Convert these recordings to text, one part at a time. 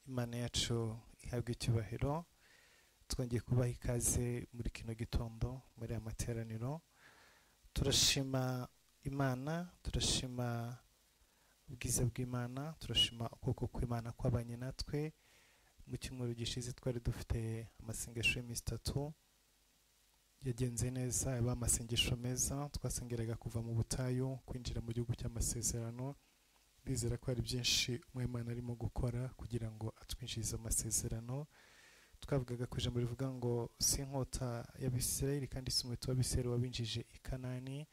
Imana yacu ihabwe icyubahiro. Twongeye kubaha ikaze muri kino gitondo muri aya materaniro. Turashima Imana, turashima ubwiza bw'Imana, turashima ukuboko kw'Imana kwabanye natwe. Mu cyumweru gishize twari dufite amasengesho y'iminsi itatu yagenze neza, yaba amasengesho meza. Twasengeraga kuva mu butayu kwinjira mu gihugu cy'amasezerano. Ndizera ko hari byinshi Umwimana arimo gukora kugira ngo atwinjize amasezerano. Twavugaga ku ijambo rivuga ngo si inkota y'Abisirayeli kandi si umuheto w'Abisirayeli wabinjije i Kanani.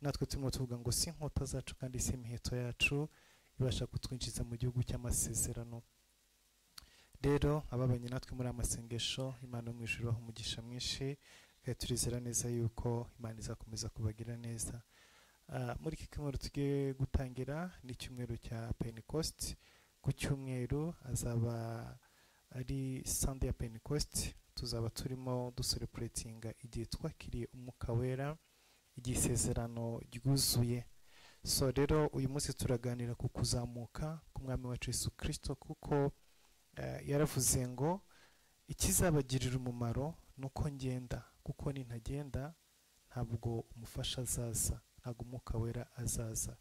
Natwe turimo tuvuga ngo si inkota zacu kandi si imiheto yacu ibasha kutwinjiza mu gihugu cy'amasezerano. Rero ababanye natwe muri amasengesho, Imana yo mu ijuru ibahe umugisha mwinshi, kandi turizera neza yuko Imana izakomeza kubagira neza. Muri iki cyumweru tugiye gutangira ni icyumweru cya Pentecost. Ku cyumweru azaba ari Sunday ya Pentecost. Tuzaba turimo ducelebratinga igihe twakiriye Umwuka Wera, igihe isezerano ryuzuye. So rero uyu munsi turaganira ku kuzamuka k'Umwami wacu Yesu Kristo, kuko yaravuze ngo ikizabagirira umumaro nuko ngenda, kuko nintagenda ntabwo umufasha azaza, ntabwo Umwuka Wera azaza.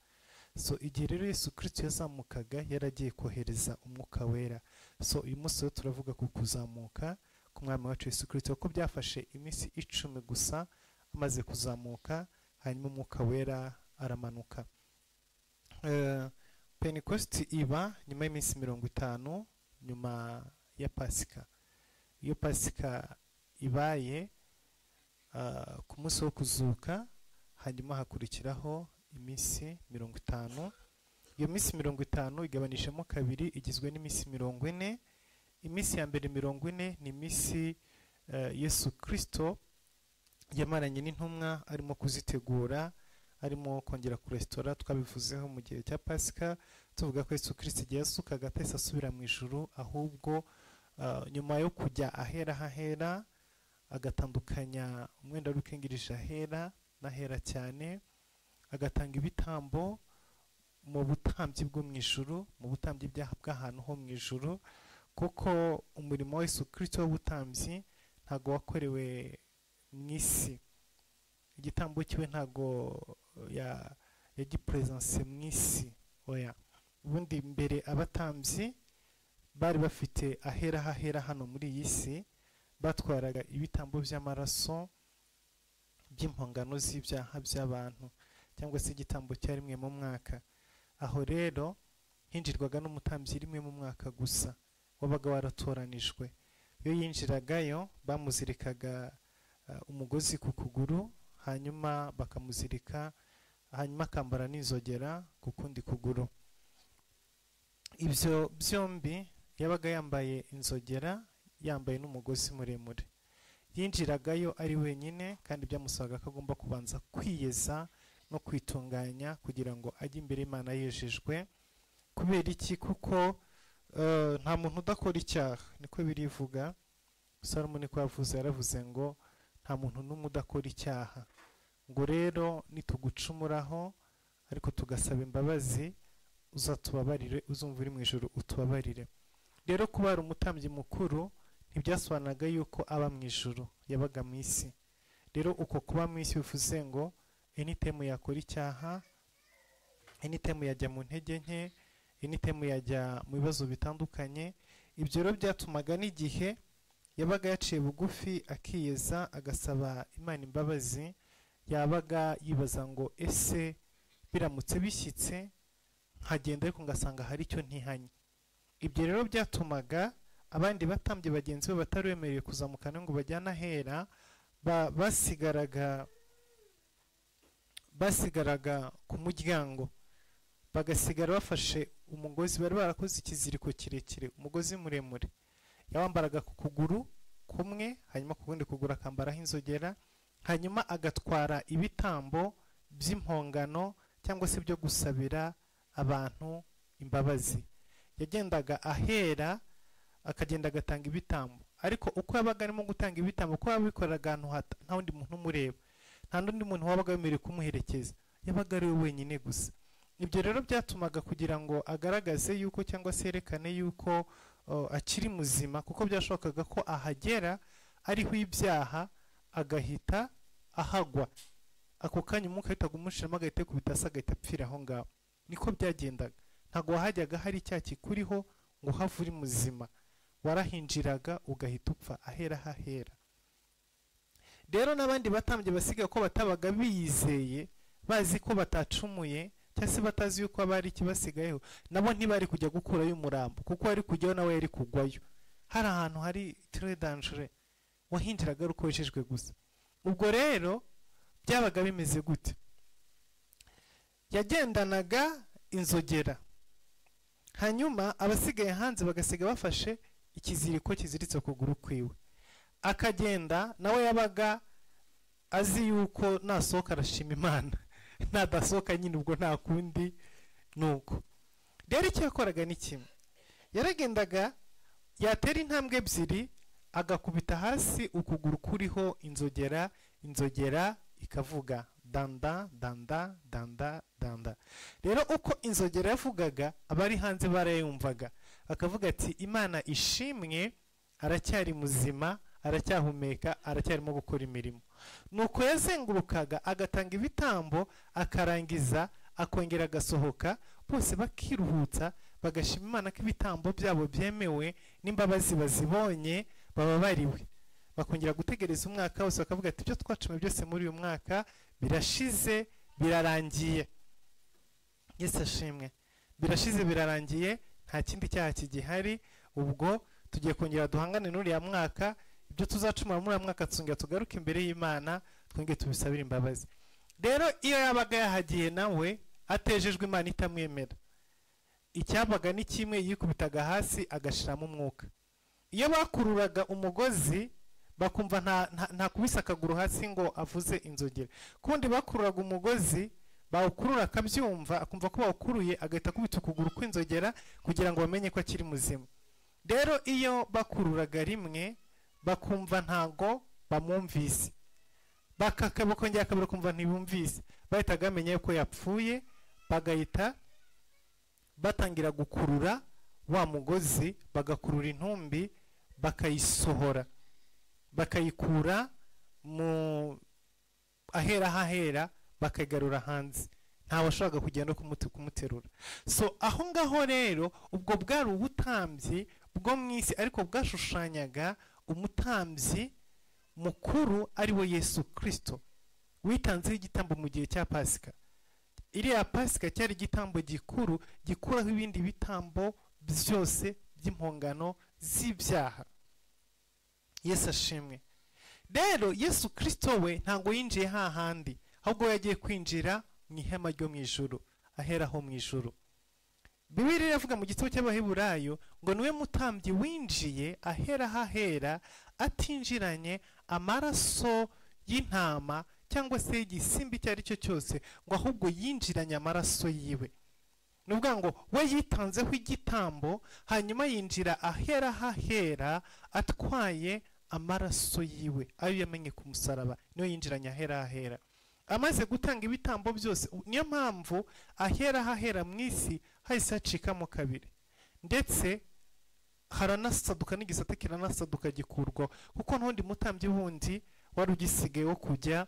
So igihe rero Yesu Kristo yazamukaga yaragiye kohereza Umwuka Wera. So uyu munsi rero turavuga ku kuzamuka k'Umwami wacu Yesu Kristo, ko byafashe iminsi 10 gusa amaze kuzamuka, hanyuma Umwuka Wera aramanuka. Pentecost iba nyuma y'iminsi 50 nyuma ya Pasika. Iyo Pasika ibaye ku munsi wo kuzuka, hanyuma hakurikiraho iminsi 50. Iyo minsi 50 igabanijemo kabiri, igizwe n'iminsi 40. Iminsi ya mbere 40 ni iminsi Yesu Kristo yamaranye n'intumwa arimo kuzitegura, arimo kongera kuresitora. Twabivuzeho mu gihe cya Pasika, tuvuga ko Yesu Kristo igihe yasukaga atahise asubira mu ijuru, ahubwo nyuma yo kujya ahera hahera agatandukanya umwenda w'urukingirije ahera n'ahera cyane, agatanga ibitambo mu butambyi bwo mu ijuru, mu butambyi bw'ahantu ho mu ijuru, kuko umurimo wa Yesu Kristo w'ubutambyi ntago wakorewe mu isi. Igitambo kiwe ntago yagipresence mu isi, oya. Ubundi mbere abatambyi bari bafite ahera hahera hano muri iyi si, batwaraga ibitambo by'amaraso by'impongano z'ibyaha by'abantu, cyangwa se igitambo cya rimwe mu mwaka. Aho rero hinjirwaga n'umutambyi rimwe mu mwaka gusa wabaga waratoranijwe. Iyo yinjiragayo bamuzirikaga umugozi ku kuguru, hanyuma bakamuzirika, hanyuma akambara n'inzogera ku kundi kuguru. Ibyo byombi yabaga yambaye inzogera, yambaye n'umugozi muremure. Yinjiragayo ari wenyine, kandi byamusabaga ko agomba kubanza kwiyeza no kwitunganya kugira ngo ajye imbere y'Imana yejejwe. Kubera iki? Kuko nta muntu udakora icyaha, niko birivuga. Salomo niko yavuze, yaravuze ngo nta muntu n'umwe udakora icyaha, ngo rero nitugucumuraho ariko tugasaba imbabazi uzatubabarire, uzumva uri mu ijuru utubabarire. Rero kuba ari umutambyi mukuru ntibyasobanuraga yuko aba mu ijuru, yabaga mu isi. Rero uko kuba mu isi bivuze ngo anytime yakora icyaha, anytime yajya mu ntege nke, anytime yajya mu bibazo bitandukanye. Ibyo rero byatumaga n'igihe yabaga yaciye bugufi akiyeza agasaba Imana imbabazi, yabaga yibaza ngo ese biramutse bishyitse nkagenda ariko ngasanga hari icyo ntihanye. Ibyo rero byatumaga abandi batambye bagenzi be batari bemerewe kuzamukana ngo bajyane ahera, basigaraga ku muryango, bagasigara bafashe umugozi. Bari barakoze ikiziriko kirekire, umugozi muremure. Yawambaraga ku kuguru kumwe, hanyuma ku kundi kuguru akambaraho inzogera, hanyuma agatwara ibitambo by'impongano cyangwa se byo gusabira abantu imbabazi. Yagendaga ahera akagenda agatanga ibitambo, ariko uko yabaga arimo gutanga ibitambo, uko yabikoraga ahantu nta wundi muntu umureba, nta n'undi muntu wabaga wemerewe kumuherekeza, yabaga ari we wenyine gusa. Ibyo rero byatumaga kugira ngo agaragaze yuko cyangwa se yerekane yuko akiri muzima, kuko byashobokaga ko ahagera ariho ibyaha agahita ahagwa ako kanya, umwuka ahitaga umushiramo agahita yikubita hasi agahita apfira aho ngaho. Niko byagendaga, ntabwo wahajyaga hari icyaha kikuriho ngo uhave uri muzima, warahinjiraga ugahita upfa ahera hahera. Rero n'abandi batambyi basigaye ko batabaga biyizeye, bazi ko batacumuye cyangwa se batazi yuko abari ikibasigayeho, nabo ntibari kujya gukurayo umurambo, kuko wari kujyayo nawe yari kugwayo. Hari ahantu hari très dangereux, wahinjiraga ari uko wejejwe gusa. Ubwo rero byabaga bimeze gute? Yagendanaga inzogera, hanyuma abasigaye hanze bagasiga bafashe ikiziriko kiziritse ukuguru kwiwe, akagenda nawe yabaga azi yuko nasohoka arashima Imana, nadasohoka nyine ubwo nta kundi. Nuko rero icyo yakoraga ni kimwe, yaragendaga yatera intambwe ebyiri agakubita hasi ukuguru kuriho inzogera, inzogera ikavuga danda danda danda danda. Rero uko inzogera yavugaga abari hanze barayumvaga, bakavuga ati Imana ishimwe, aracyari muzima, aracyahumeka, aracyarimo gukora imirimo. Nuko yazengurukaga agatanga ibitambo, akarangiza akongera agasohoka, bose bakiruhutsa bagashima Imana ko ibitambo byabo byemewe n'imbabazi bazibonye, bababariwe. Bakongera gutegereza umwaka wose bakavuga ati ibyo twacumuye byose muri uyu mwaka birashize, birarangiye. Yesu ashimwe, birashize birarangiye, nta kindi cyaha kigihari. Ubwo tugiye kongera duhangane n'uriya mwaka, ibyo tuzacumura muri uyu mwaka tuzongera tugaruke imbere y'Imana twongere tubisabire imbabazi. Rero iyo yabaga yahagiye nawe atejejwe Imana itamwemera, icyabaga ni kimwe, yikubitaga hasi agashiramo umwuka. Iyo bakururaga umugozi bakumva nta kubisa akaguru hasi ngo avuze inzogera, kundi bakururaga umugozi bawukurura akabyumva, akumva ko bawukuruye agahita akubita ukuguru kw'inzogera kugira ngo bamenye ko akiri muzima. Rero iyo bakururaga rimwe bakumva ntago bamwumvise, bakongera kabiri kumva ntibumvise, bahitaga bamenya ko yapfuye, bagahita batangira gukurura wa mugozi, bagakurura intumbi bakayisohora, bakayikura mu ahera hahera bakagarura hanze, nta washakaga kugenda kumuterura. So aho ngaho rero ubwo bwari ubutambyi bwo mu isi, ariko bwashushanyaga umutambyi mukuru ari we Yesu Kristo witanzeho igitambo mu gihe cya Pasika. Iriya Pasika cyari igitambo gikuru gikuraho ibindi bitambo byose by'impongano z'ibyaha. Yesu ashimwe. Rero Yesu Kristo we ntabwo yinjiye hahandi, ahubwo yagiye kwinjira mu ihema ryo mu ijuru, aheraho mu ijuru. Bibiliya iravuga mu gitabo cy'Abaheburayo ngo niwe mutambyi winjiye ahera hahera atinjiranye amaraso y'intama cyangwa se y'igisimba icyo ari cyo cyose, ngo ahubwo yinjiranye amaraso yiwe. Ni ukuvuga ngo we yitanzeho igitambo, hanyuma yinjira ahera hahera atwaye amaraso yiwe ayo yamenye ku musaraba, niyo yinjiranye ahera hahera amaze gutanga ibitambo byose. Niyo mpamvu ahera hahera mu isi hahise hacikamo kabiri, ndetse haranasaduka n'igisate kiranasaduka gikurwa, kuko ntundi mutambyi wundi wari ugisigaye wo kujya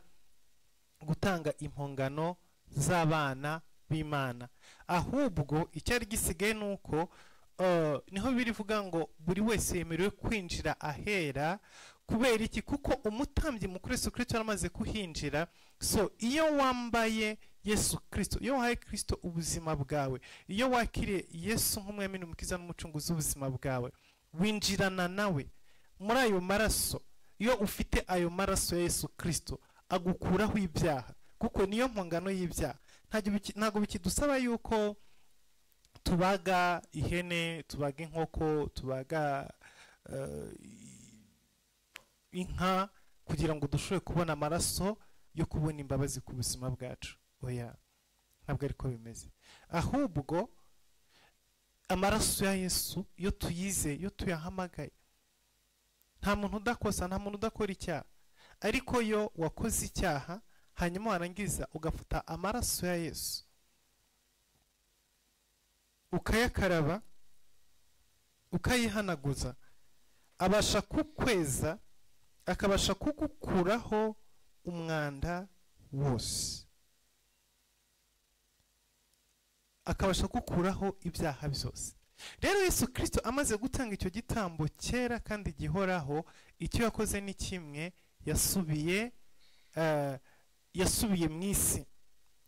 gutanga impongano z'abana b'Imana. Ahubwo icyari gisigaye nuko niho birivuga ngo buri wese yemerewe kwinjira ahera. Kubera iki? Kuko umutambyi mukuru Yesu Kristo yaramaze kuhinjira. So iyo wambaye Yesu Kristo, iyo wahaye Kristo ubuzima bwawe, iyo wakiriye Yesu nk'umwami n'umukiza n'umucunguzi w'ubuzima bwawe, winjirana nawe muri ayo maraso. Iyo ufite ayo maraso ya Yesu Kristo agukuraho ibyaha, kuko niyo mpongano y'ibyaha. Ntabwo bikidusaba yuko tubaga ihene, tubaga inkoko, tubaga inka kugira ngo dushobore kubona amaraso yo kubona imbabazi ku buzima bwacu. Oya, ntabwo ariko bimeze. Ahubwo amaraso ya Yesu iyo tuyize, iyo tuyahamagaye, nta muntu udakosa, nta muntu udakora icyaha, ariko yo wakoze icyaha hanyuma warangiza ugafata amaraso ya Yesu ukayakaraba, ukayihanaguza. Abasha kukweza, akabasha kugukuraho umwanda wose, akabasha gukuraho ibyaha byose. Rero Yesu Kristo amaze gutanga icyo gitambo cyera kandi gihoraho, icyo yakoze ni kimwe, yasubiye mu isi,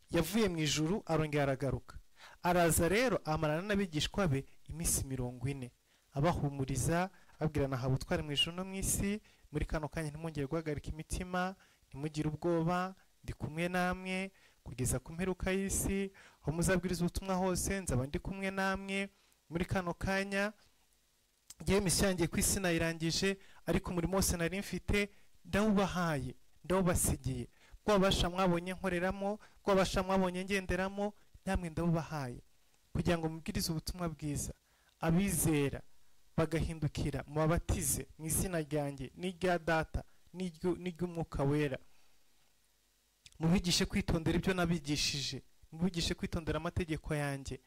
yavuye mu ijuru arongera aragaruka. Araza rero amarana n'abigishwa be iminsi 40, abahumuriza, ababwira nahawe ubutware mu ijuru no mu isi, muri kano kanya ntimwongere guhagarika imitima, ntimugire ubwoba, ndi kumwe namwe kugeza ku mperuka y'isi, aho muzabwiriza ubutumwa hose nzaba ndi kumwe namwe. Muri kano kanya ngiye misiyo yanjye ku isi nayirangije, ariko umurimo wose nari mfite ndawubahaye, ndawubasigiye. Bwabasha mwabonye nkoreramo, bwabasha mwabonye ngenderamo, namwe ndawubahaye kugira ngo mubwirize ubutumwa bwiza, abizera bagahindukira, mubabatize mu izina ryanjye n'irya Data n'iry'Umwuka Wera, mubigishe kwitondera ibyo nabigishije, mubigishe kwitondera amategeko yanjye.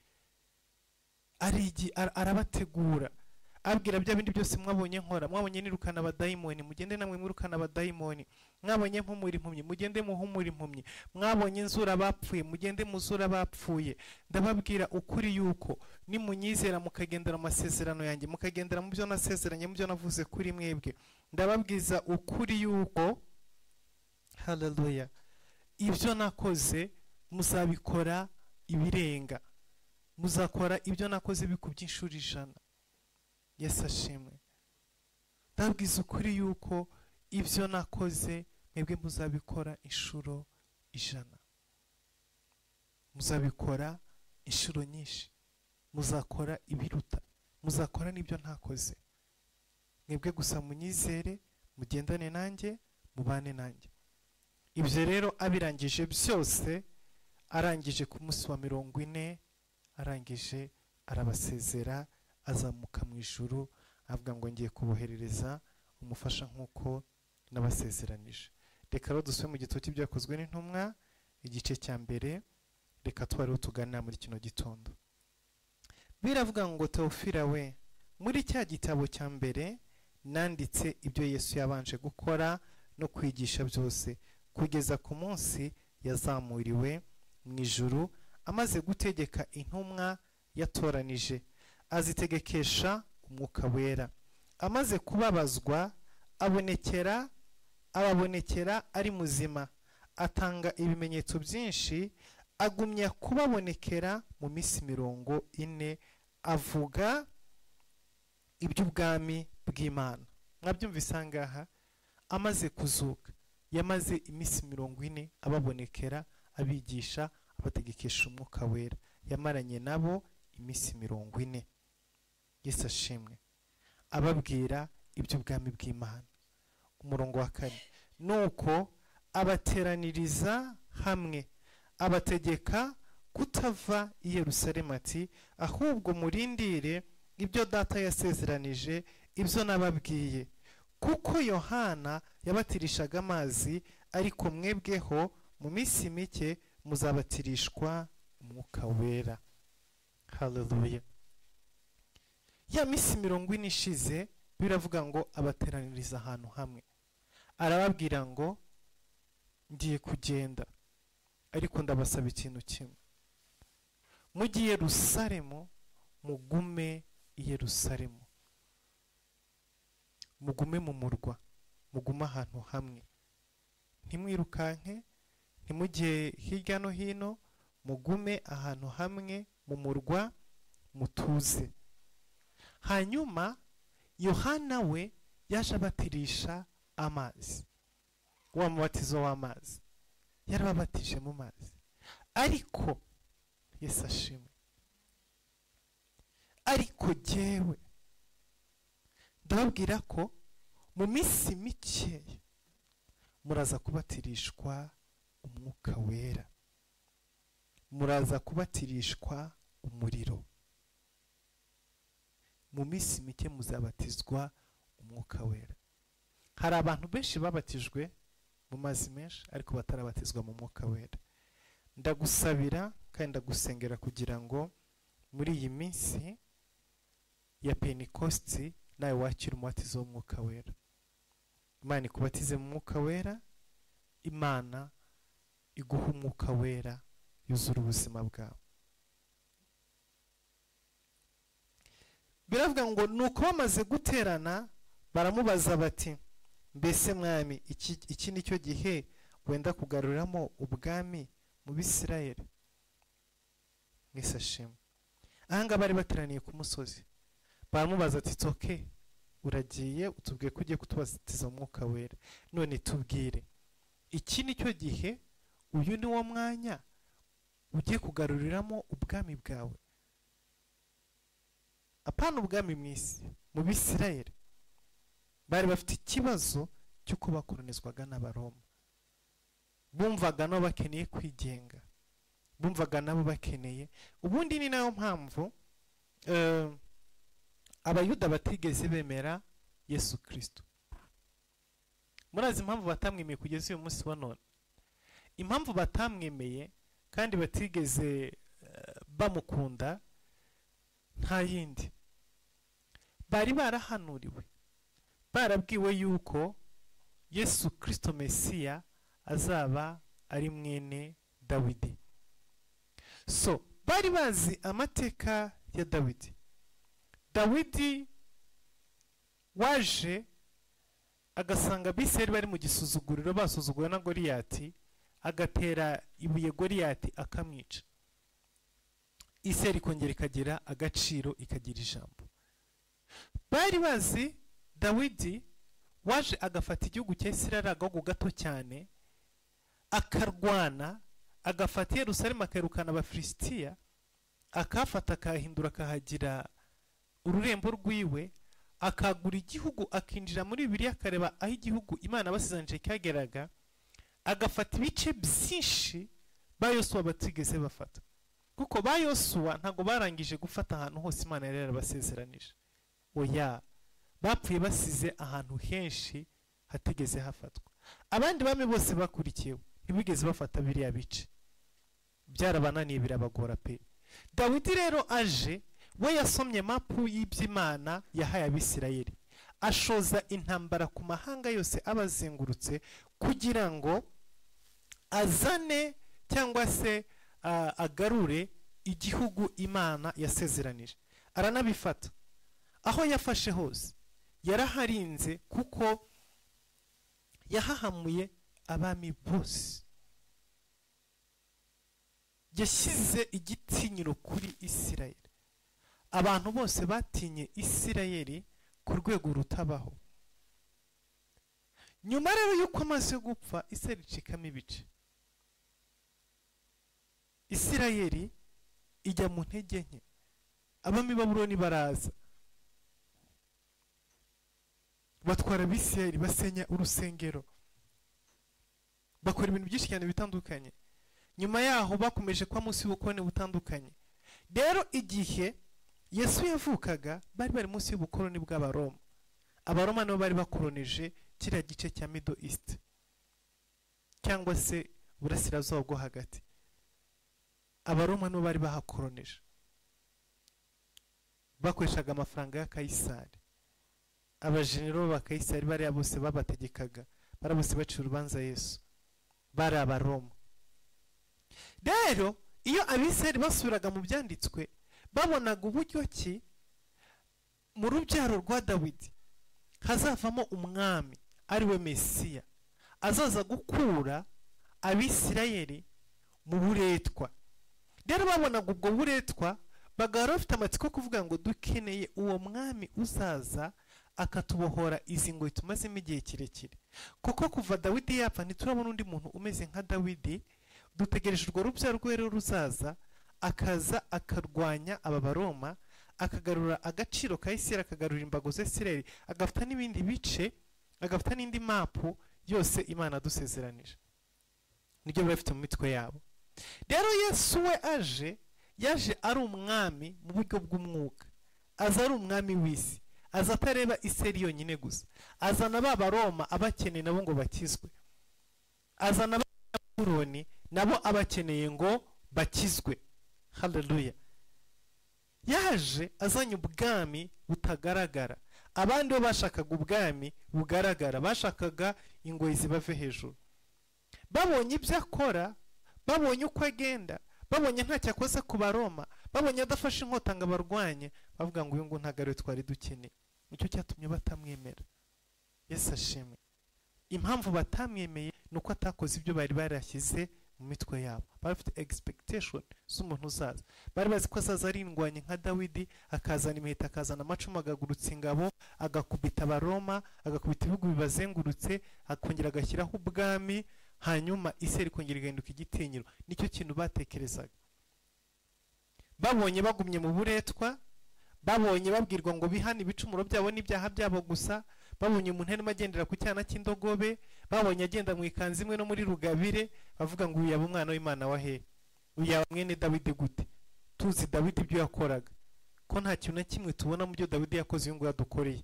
Arabategura, abwira bya bindi byose mwabonye nkora, mwabonye nirukana abadayimoni, mugende namwe mwirukana abadayimoni, mwabonye mpumura impumyi, mugende muhumura impumyi, mwabonye nzura abapfuye, mugende muzura abapfuye. Ndababwira ukuri yuko nimunyizera mukagendera amasezerano yanjye, mukagendera mu byo nasezeranye, mu byo navuze kuri mwebwe, ndababwiza ukuri yuko, haleluya, ibyo nakoze muzabikora ibirenga, muzakora ibyo nakoze bikubye inshuro 100. Yesu ashimwe. Ndabwiza ukuri yuko ibyo nakoze mwebwe muzabikora inshuro 100, muzabikora inshuro nyinshi, muzakora ibiruta, muzakora n'ibyo ntakoze. Mwebwe gusa munyizere, mugendane nanjye, mubane nanjye. Ibyo rero abirangije byose, arangije ku munsi wa 40, arangije arabasezera, azamuka mu ijuru, avuga ngo ngiye kuboherereza umufasha nk'uko nabasezeranije. Reka rero dusome mu gitabo cy'Ibyakozwe n'Intumwa igice cya 1, reka twariho tuganira muri kino gitondo. Biravuga ngo Teofila we, muri cya gitabo cya 1 nanditse ibyo Yesu yabanje gukora no kwigisha byose, kugeza ku munsi yazamuriwe mu ijuru, amaze gutegeka intumwa yatoranije, azitegekesha Umwuka Wera. Amaze kubabazwa ababonekera ari muzima, atanga ibimenyetso byinshi, agumya kubabonekera mu minsi 40, avuga iby'ubwami bw'Imana. Mwabyumvise ngaha, amaze kuzuka yamaze iminsi 40 ababonekera, abigisha, abategekesha Umwuka Wera. Yamaranye nabo iminsi 40. Yesu ashimwe. Ababwira iby'ubwami bw'Imana. Umurongo wa 4, nuko abateraniriza hamwe, abategeka kutava i Yerusalemu, ati ahubwo murindire ibyo Data yasezeranije, ibyo nababwiye. Kuko Yohana yabatirishaga amazi, ariko mwebweho mu minsi mike muzabatirishwa Umwuka Wera. Haleluya. Ya minsi 40 ishize, biravuga ngo abateraniriza ahantu hamwe, arababwira ngo ngiye kugenda, ariko ndabasaba ikintu kimwe, mujye i Yerusalemu, mugume i Yerusalemu, mugume mu murwa, mugume ahantu hamwe, ntimwirukanke, ntimujye hirya no hino, mugume ahantu hamwe mu murwa, mutuze. Hanyuma Yohana we yaje abatirisha amazi, wa mubatizo w'amazi, yarababatije mu mazi. Ariko Yesu ashimwe, ariko jyewe ndababwira ko mu minsi mike muraza kubatirishwa Umwuka Wera, muraza kubatirishwa umuriro. Mu minsi mike muzabatizwa Umwuka Wera. Hari abantu benshi babatijwe mu mazi menshi, ariko batarabatizwa mu Mwuka Wera. Ndagusabira kandi ndagusengera kugira ngo muri iyi minsi ya Pentekosti nawe wakira umubatizo w'Umwuka Wera. Imana ikubatize mu Mwuka Wera, Imana iguha Umwuka Wera yuzura ubuzima bwawe. Biravuga ngo nuko bamaze guterana baramubaza bati mbese mwami iki nicyo gihe wenda kugaruramo ubwami mu Bisirayeli? Mwese ahanga bari bateraniye ku musozi, baramubaza ati okay, uragiye utubwiye ko ugiye kutubatiza Umwuka Wera, none tubwire iki nicyo gihe, uyu ni wo mwanya ugiye kugaruriramo ubwami bwawe? Apana ubwami mwisi, mu Bisirayeli bari bafite ikibazo cy'uko bakoronizwaga n'Abaroma. Bumvaga nabo bakeneye kwigenga, bumvaga nabo bakeneye. Ubundi ni nayo mpamvu Abayuda batigeze bemera Yesu Kristo. Murazi impamvu batamwemeye kugeza uyu munsi wa none? Impamvu batamwemeye kandi batigeze bamukunda nta yindi, bari barahanuriwe, barabwiwe yuko Yesu Kristo Mesiya azaba ari mwene Dawidi. So bari bazi amateka ya Dawidi. Dawidi waje agasanga Abisirayeli bari mu gisuzuguriro, basuzuguwe na Goliyati, agatera ibuye Goliyati akamwica. Isirayeli ikongera ikagira agaciro, ikagira ijambo. Bari bazi Dawidi waje agafata igihugu cya Isirayeli, agahugu gato cyane, akarwana, agafata Yerusalemu akirukana Abafilisitiya, akafata akahindura akahagira ururembo rwiwe, akagura igihugu, akinjira muri Bibiliya akareba aho igihugu Imana basezeranyije cyageraga, agafata ibice byinshi ba Yosuwa batigeze bafata. Kuko ba Yosuwa ntabwo barangije gufata ahantu hose Imana yari yarabasezeranije. Oya, bapfuye basize ahantu henshi hatigeze hafatwa. Abandi bami bose bakurikiwe ntibigeze bafata biriya bice, byarabananiye birabagora pe. Dawidi rero aje, we yasomye mapu y'iby'Imana yahaye Abisirayeli, ashoza intambara ku mahanga yose abazengurutse kugira ngo azane cyangwa se agarure igihugu Imana yasezeranije. Aranabifata. Aho yafashe hose yaraharinze, kuko yahahamuye abami bose. Yashyize igitinyiro kuri Isirayeli. Abantu bose batinye Isirayeli ku rwego rutabaho. Nyuma rero yuko amaze gupfa, Isirayeli icikamo ibice. Isirayeli ijya mu ntege nke. Abami Babuloni baraza, batwara Abisirayeli, basenya urusengero, bakora ibintu byinshi cyane bitandukanye. Nyuma yaho bakomeje kwa munsi y'ubukoloni butandukanye. Rero igihe Yesu yavukaga bari bari munsi y'ubukoloni bw'Abaroma. Abaroma nabo bari bakolonije kiriya gice cya Middle East cyangwa se burasirazuba bwo hagati. Abaroma nabo bari bahakolonije, bakoreshaga amafaranga ya Kayisari. Abajenero ba Kayisari bari bose babategekaga, bari bose baciye urubanza Yesu, bari Abaroma. Rero iyo Abisirayeli basubiraga mu byanditswe, babonaga uburyo ki mu rubyaro rwa Dawidi hazavamo umwami ari we Mesiya, azaza gukura Abisirayeli mu buretwa. Rero babonaga ubwo buretwa, bagahora bafite amatsiko kuvuga ngo dukeneye uwo mwami uzaza akatubohora izi ngoyi tumazemo igihe kirekire. Kuko kuva Dawidi yapfa ntiturabona undi muntu umeze nka Dawidi. Dutegereje urwo rubyaro rwe rero ruzaza, akaza akarwanya aba Baroma, akagarura agaciro ka Isirayeli, akagarura imbago za Isirayeli, agafata n'ibindi bice, agafata n'indi mapu yose Imana dusezeranije. Nibyo bari bafite mu mitwe yabo. Rero Yesu we aje, yaje ari umwami mu buryo bw'umwuka, aza ari umwami w'isi, aza atareba Isirayeli yonyine gusa, azana ba Baroma abakeneye nabo ngo bakizwe, azana Babuloni nabo abakeneye ngo bakizwe. Haleluya. Yaje azanye ubwami butagaragara. Abandi bo bashakaga ubwami bugaragara, bashakaga ingoyi zibave hejuru. Babonye ibyo akora, babonye uko agenda, babonye ntacyo akoze ku Baroma, babonye adafashe inkota ngo abarwanye, bavuga ngo uyu nguyu ntabwo ariwe twari dukeneye. Nicyo cyatumye batamwemera. Yesu ashimwe. Impamvu batamwemeye ni uko atakoze ibyo bari barashyize mu mitwe yabo. Bari bafite expectation z'umuntu uzaza. Bari bazi ko azaza ari indwanyi nka Dawidi, akazana imiheto, akazana amacumu, agagurutsa ingabo, agakubita Abaroma, agakubita ibihugu bibazengurutse, akongera agashyiraho ubwami, hanyuma isi ikongera igahinduka igitinyiro. Nicyo kintu batekerezaga. Babonye bagumye mu buretwa, babonye babwirwa ngo bihane ibicumuro byabo n'ibyaha byabo gusa, babonye umuntu arimo agendera ku cyana cy'indogobe, babonye agenda mu ikanzu imwe no muri rugabire, bavuga ngo uyu yaba umwana w'Imana wa he? Uyu yaba mwene Dawidi gute? Tuzi Dawidi ibyo yakoraga, ko nta kintu na kimwe tubona mu byo Dawidi yakoze uyu nguyu yadukoreye.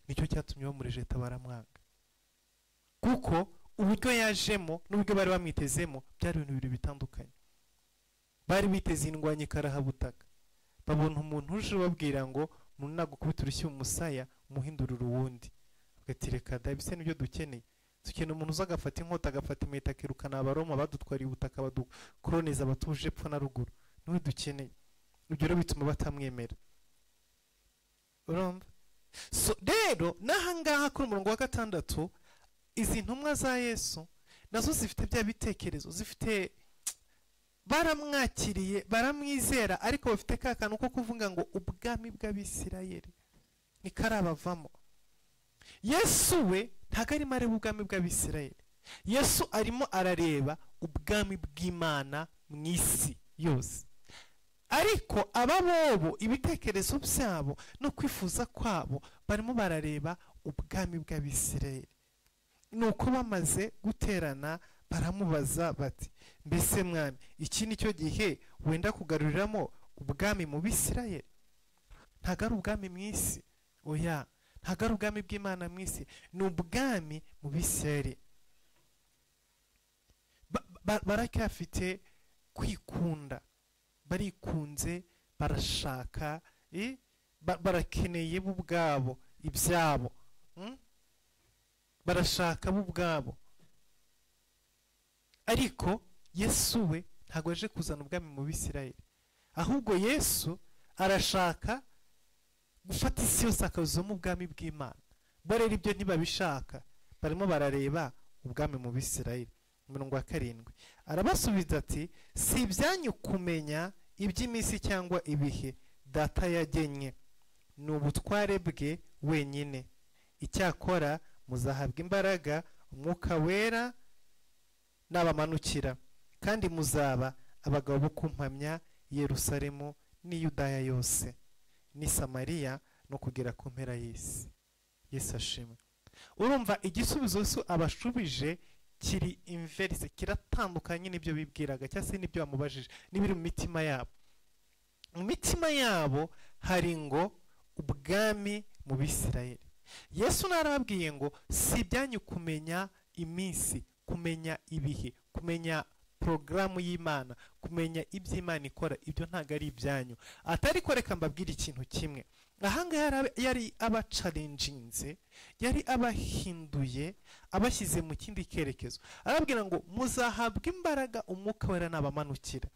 Nicyo cyatumye bamurejeta, baramwanga, kuko uburyo yajemo n'uburyo bari bamwitezemo byari ibintu bibiri bitandukanye. Bari biteze indwanyi karahabutaka, babona umuntu uje ubabwira ngo umuntu nagukubita urushyi mu musaya umuhindurira uwundi. Ati reka da, ibise nibyo dukeneye. Dukeneye umuntu uza agafata inkota, agafata impeta, akirukana Abaroma badutwariye ubutaka, badukoloniza, batuje epfo na ruguru. Niwe dukeneye. Ibyo rero bituma batamwemera. Urumva? So rero n'ahangaha kuri umurongo wa 6, izi ntumwa za Yesu nazo zifite bya bitekerezo, zifite baramwakiriye, baramwizera, ariko bafite ka kantu ko kuvuga ngo ubwami bw'Abisirayeli ntikarabavamo. Yesu we ntabwo arimo areba ubwami bw'Abisirayeli. Yesu arimo arareba ubwami bw'Imana mu isi yose. Ariko aba bobo ibitekerezo byabo no kwifuza kwabo barimo barareba ubwami bw'Abisirayeli. Nuko bamaze guterana baramubaza bati mbese mwami, iki nicyo gihe wenda kugaruriramo ubwami mu Bisirayeli? Ntabwo ari ubwami mu isi, oya, ntabwo ari ubwami bw'Imana mu isi, ni ubwami mu Bisirayeli. Baracyafite kwikunda, barikunze, barashaka, barakeneye bo ubwabo ibyabo, barashaka bo ubwabo. Ariko Yesu we ntabwo aje kuzana ubwami mu Bisirayeli, ahubwo Yesu arashaka gufata isi yose akazamo ubwami bw'Imana. Bo rero ibyo ntibabishaka, barimo barareba ubwami mu Bisirayeli. Umurongo wa 7 arabasubiza ati si ibyanyu kumenya iby'iminsi cyangwa ibihe Data yagennye, ni ubutware bwe wenyine. Icyakora muzahabwa imbaraga Umwuka Wera nabamanukira, kandi muzaba abagabo bo kumpamya Yerusalemu n'i Yudaya yose n'i Samariya no kugera ku mpera y'isi. Yesu ashimwe. Urumva igisubizo Yesu abashubije kiri inverse, kiratandukanye n'ibyo bibwiraga cyangwa se n'ibyo bamubajije n'ibiri mu mitima yabo. Mu mitima yabo hari ngo ubwami mu Bisirayeli. Yesu narababwiye ngo si ibyanyu kumenya iminsi, kumenya ibihe, kumenya porogaramu y'Imana, kumenya iby'Imana ikora, ibyo ntabwo ari ibyanyu. Atari ko reka mbabwire ikintu kimwe. Ahangaha yari abacalenjinze, yari abahinduye, abashyize mu kindi cyerekezo. Arababwira ngo muzahabwa imbaraga Umwuka Wera nabamanukira.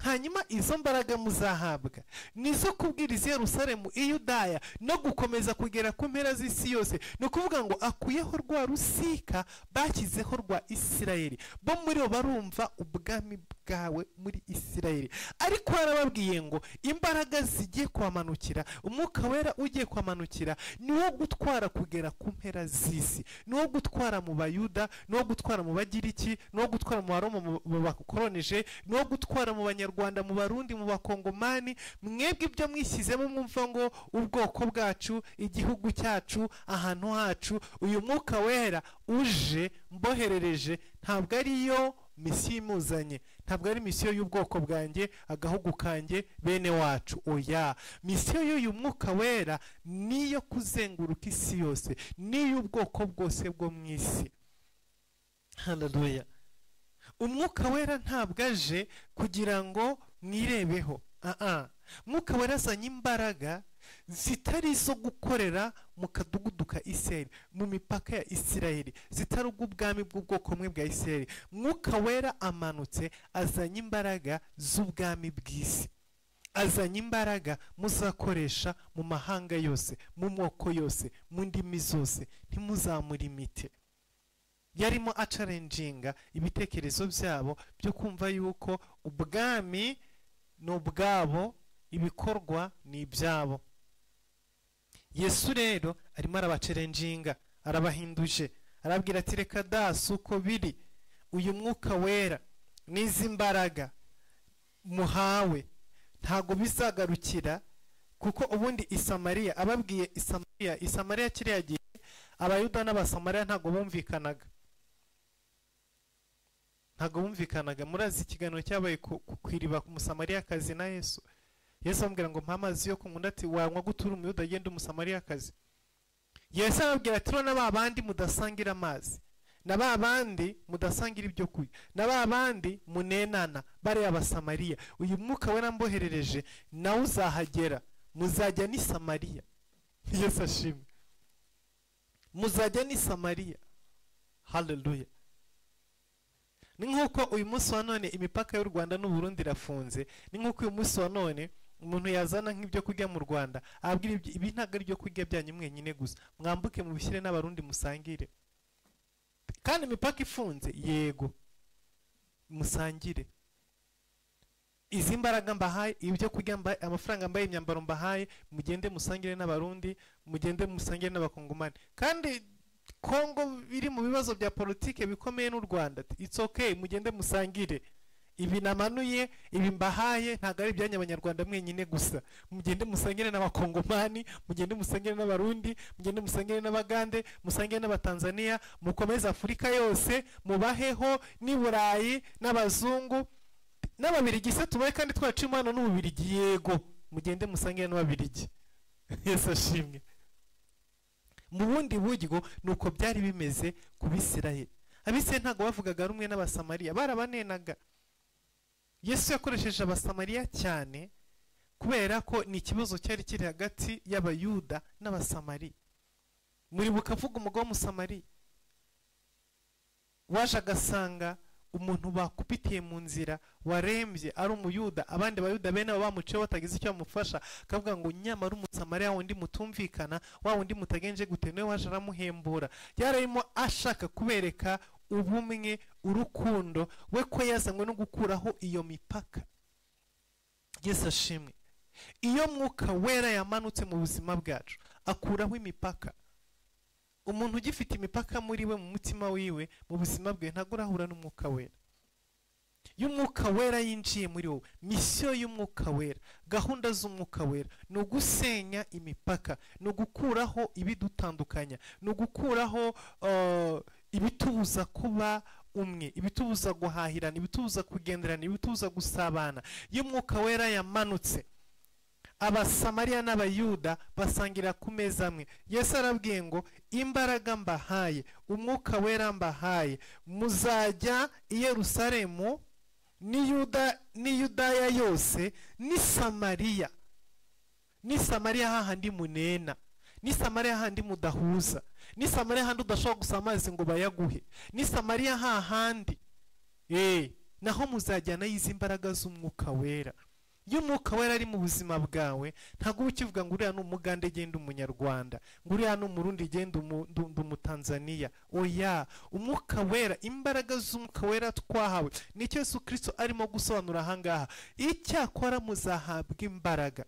Hanyuma izo mbaraga muzahabwa nizo kubwiriza Yerusalemu, i Yudaya no gukomeza kugera ku mpera z'isi yose. Ni ukuvuga ngo akuyeho rwa rusika bashyizeho rwa Isirayeli. Bo muri bo barumva ubwami bwawe muri Isirayeli. Ariko arababwiye ngo imbaraga zigiye kwamanukira, Umwuka Wera ugiye kwamanukira, ni wo gutwara kugera ku mpera z'isi, ni wo gutwara mu Bayuda, ni wo gutwara mu Bagiriki, ni wo gutwara mu Baroma mu bakoronije, ni wo gutwara mu Banyarwanda, mu Barundi, mu Bakongomani. Mwebwe ibyo mwishyizemo mwumva ngo ubwoko bwacu, igihugu cyacu, ahantu hacu, uyu Mwuka Wera uje mboherereje ntabwo ariyo misiyo imuzanye, ntabwo ari misiyo y'ubwoko bwanjye, agahugu kanjye, bene wacu, oya. Misiyo y'uyu Mwuka Wera niyo kuzenguruka isi yose, n'iy'ubwoko bwose bwo mu isi. Haleluya. Umwuka Wera ntabwo aje kugira ngo mwirebeho. Mwuka Wera azanye imbaraga zitari izo gukorera mu kadugudu ka Isirayeli, mu mipaka ya Isirayeli, zitari ubw'ubwami bw'ubwoko bumwe bwa Isirayeli. Mwuka Wera amanutse azanye imbaraga z'ubwami bw'isi, azanye imbaraga muzakoresha mu mahanga yose, mu moko yose, mu ndimi zose, ntimuzamurimite. Yarimo acarenjinga ibitekerezo byabo byo kumva yuko ubwami ni ubwabo, ibikorwa ni ibyabo. Yesu rero arimo arabacarenjinga, arabahinduje, arabwira ati reka da, si uko biri. Uyu Mwuka Wera n'izi mbaraga muhawe ntago bizagarukira, kuko ubundi Isamariya, ababwiye Isamariya, Isamariya kiriya gihe Abayuda n'Abasamariya ntago bumvikanaga, ntago bumvikanaga. Murazi ikiganiro cyabaye ku iriba ku Musamariyakazi na Yesu. Yesu amubwira ngo mpa amazi yo kunywa, undi ati wanywa gute uri Umuyuda agenda Umusamariyakazi? Yesu arababwira ati na ba bandi mudasangira amazi, na ba bandi mudasangira ibyo kurya, na ba bandi munenana, bariya Abasamariya, uyu Mwuka Wera mboherereje nawe uzahagera, muzajya n'i Samariya. Yesu ashimwe, muzajya n'i Samariya. Haleluya. Ni nk'uko uyu munsi wa none imipaka y'u Rwanda n'u Burundi irafunze. Ni nk'uko uyu munsi wa none umuntu yazana nk'ibyo kurya mu Rwanda, ababwira ibi ntabwo ari ibyo kurya byanyu mwenyine gusa, mwambuke mubishyire n'Abarundi musangire. Kandi imipaka ifunze, yego musangire. Izi mbaraga mbahaye, ibyo kurya mbahaye, amafaranga mbahaye, imyambaro mbahaye, mugende musangire n'Abarundi, mugende musangire n'Abakongomani. Kandi Kongo biri mu bibazo bya politike bikomeye n'u Rwanda, it's okay, mugende musangire. Ibi namanuye, ibi mbahaye ntabwo ari ibyanyu Abanyarwanda mwenyine gusa, mugende musangire n'Abakongomani, mugende musangire n'Abarundi, mugende musangire n'Abagande, musangire n'Abatanzania, mukomeze Afurika yose, mubaheho n'i Burayi n'abazungu n'Ababirigi. Se tubaye kandi twaciye umubano n'Ububirigi, yego mugende musangire n'Ababirigi. Yesu ashimwe. Mu bundi buryo nuko byari bimeze ku Bisirayeli. Abisirayeli ntabwo bavugaga rumwe n'Abasamariya, barabanenaga. Yesu yakoresheje Abasamariya cyane kubera ko ni ikibazo cyari kiri hagati y'Abayuda n'Abasamariya. Muribuka avuga umugabo w'Umusamariya waje agasanga umuntu bakupitiye mu nzira warembye ari Umuyuda, abandi Bayuda bene abo bamuciye batagize icyo bamufasha, akavuga ngo nyamara Umusamariya wundi mutumvikana, wa wundi mutagenje gute, niwe waje aramuhembura. Yararimo ashaka kubereka ubumwe, urukundo, we ko yazanywe no gukuraho iyo mipaka. Yesu ashimwe. Iyo Mwuka Wera yamanutse mu buzima bwacu akuraho imipaka. Umuntu ugifite imipaka muri we, mu mutima wiwe, mu buzima bwe, ntabwo urahura n'Umwuka Wera. Iyo Umwuka Wera yinjiye muri wowe, misiyo y'Umwuka Wera, gahunda z'Umwuka Wera ni ugusenya imipaka, ni ugukuraho ibidutandukanya, ni ugukuraho ibitubuza kuba umwe, ibitubuza guhahirana, ibitubuza kugenderana, ibitubuza gusabana. Iyo Umwuka Wera yamanutse, Abasamariya n'Abayuda basangira ku meza amwe. Yesu arabwiye ngo imbaraga mbahaye, Umwuka Wera mbahaye, muzajya i Yerusalemu n'i Yudaya yose n'i Samariya. N'i Samariya hahandi munena, n'i Samariya hahandi mudahuza, n'i Samariya hahandi udashobora gusaba amazi ngo bayaguhe, n'i Samariya hahandi naho muzajyana izi mbaraga z'Umwuka Wera. Iyo Umwuka Wera ari mu buzima bwawe, ntabwo uba ukivuga ngo uriya ni Umugande genda Umunyarwanda, ngo uriya ni Umurundi genda Umutanzaniya. Oya, Umwuka Wera, imbaraga z'Umwuka Wera twahawe, nicyo Yesu Kristo arimo gusobanura ahangaha. Icyakora muzahabwa imbaraga,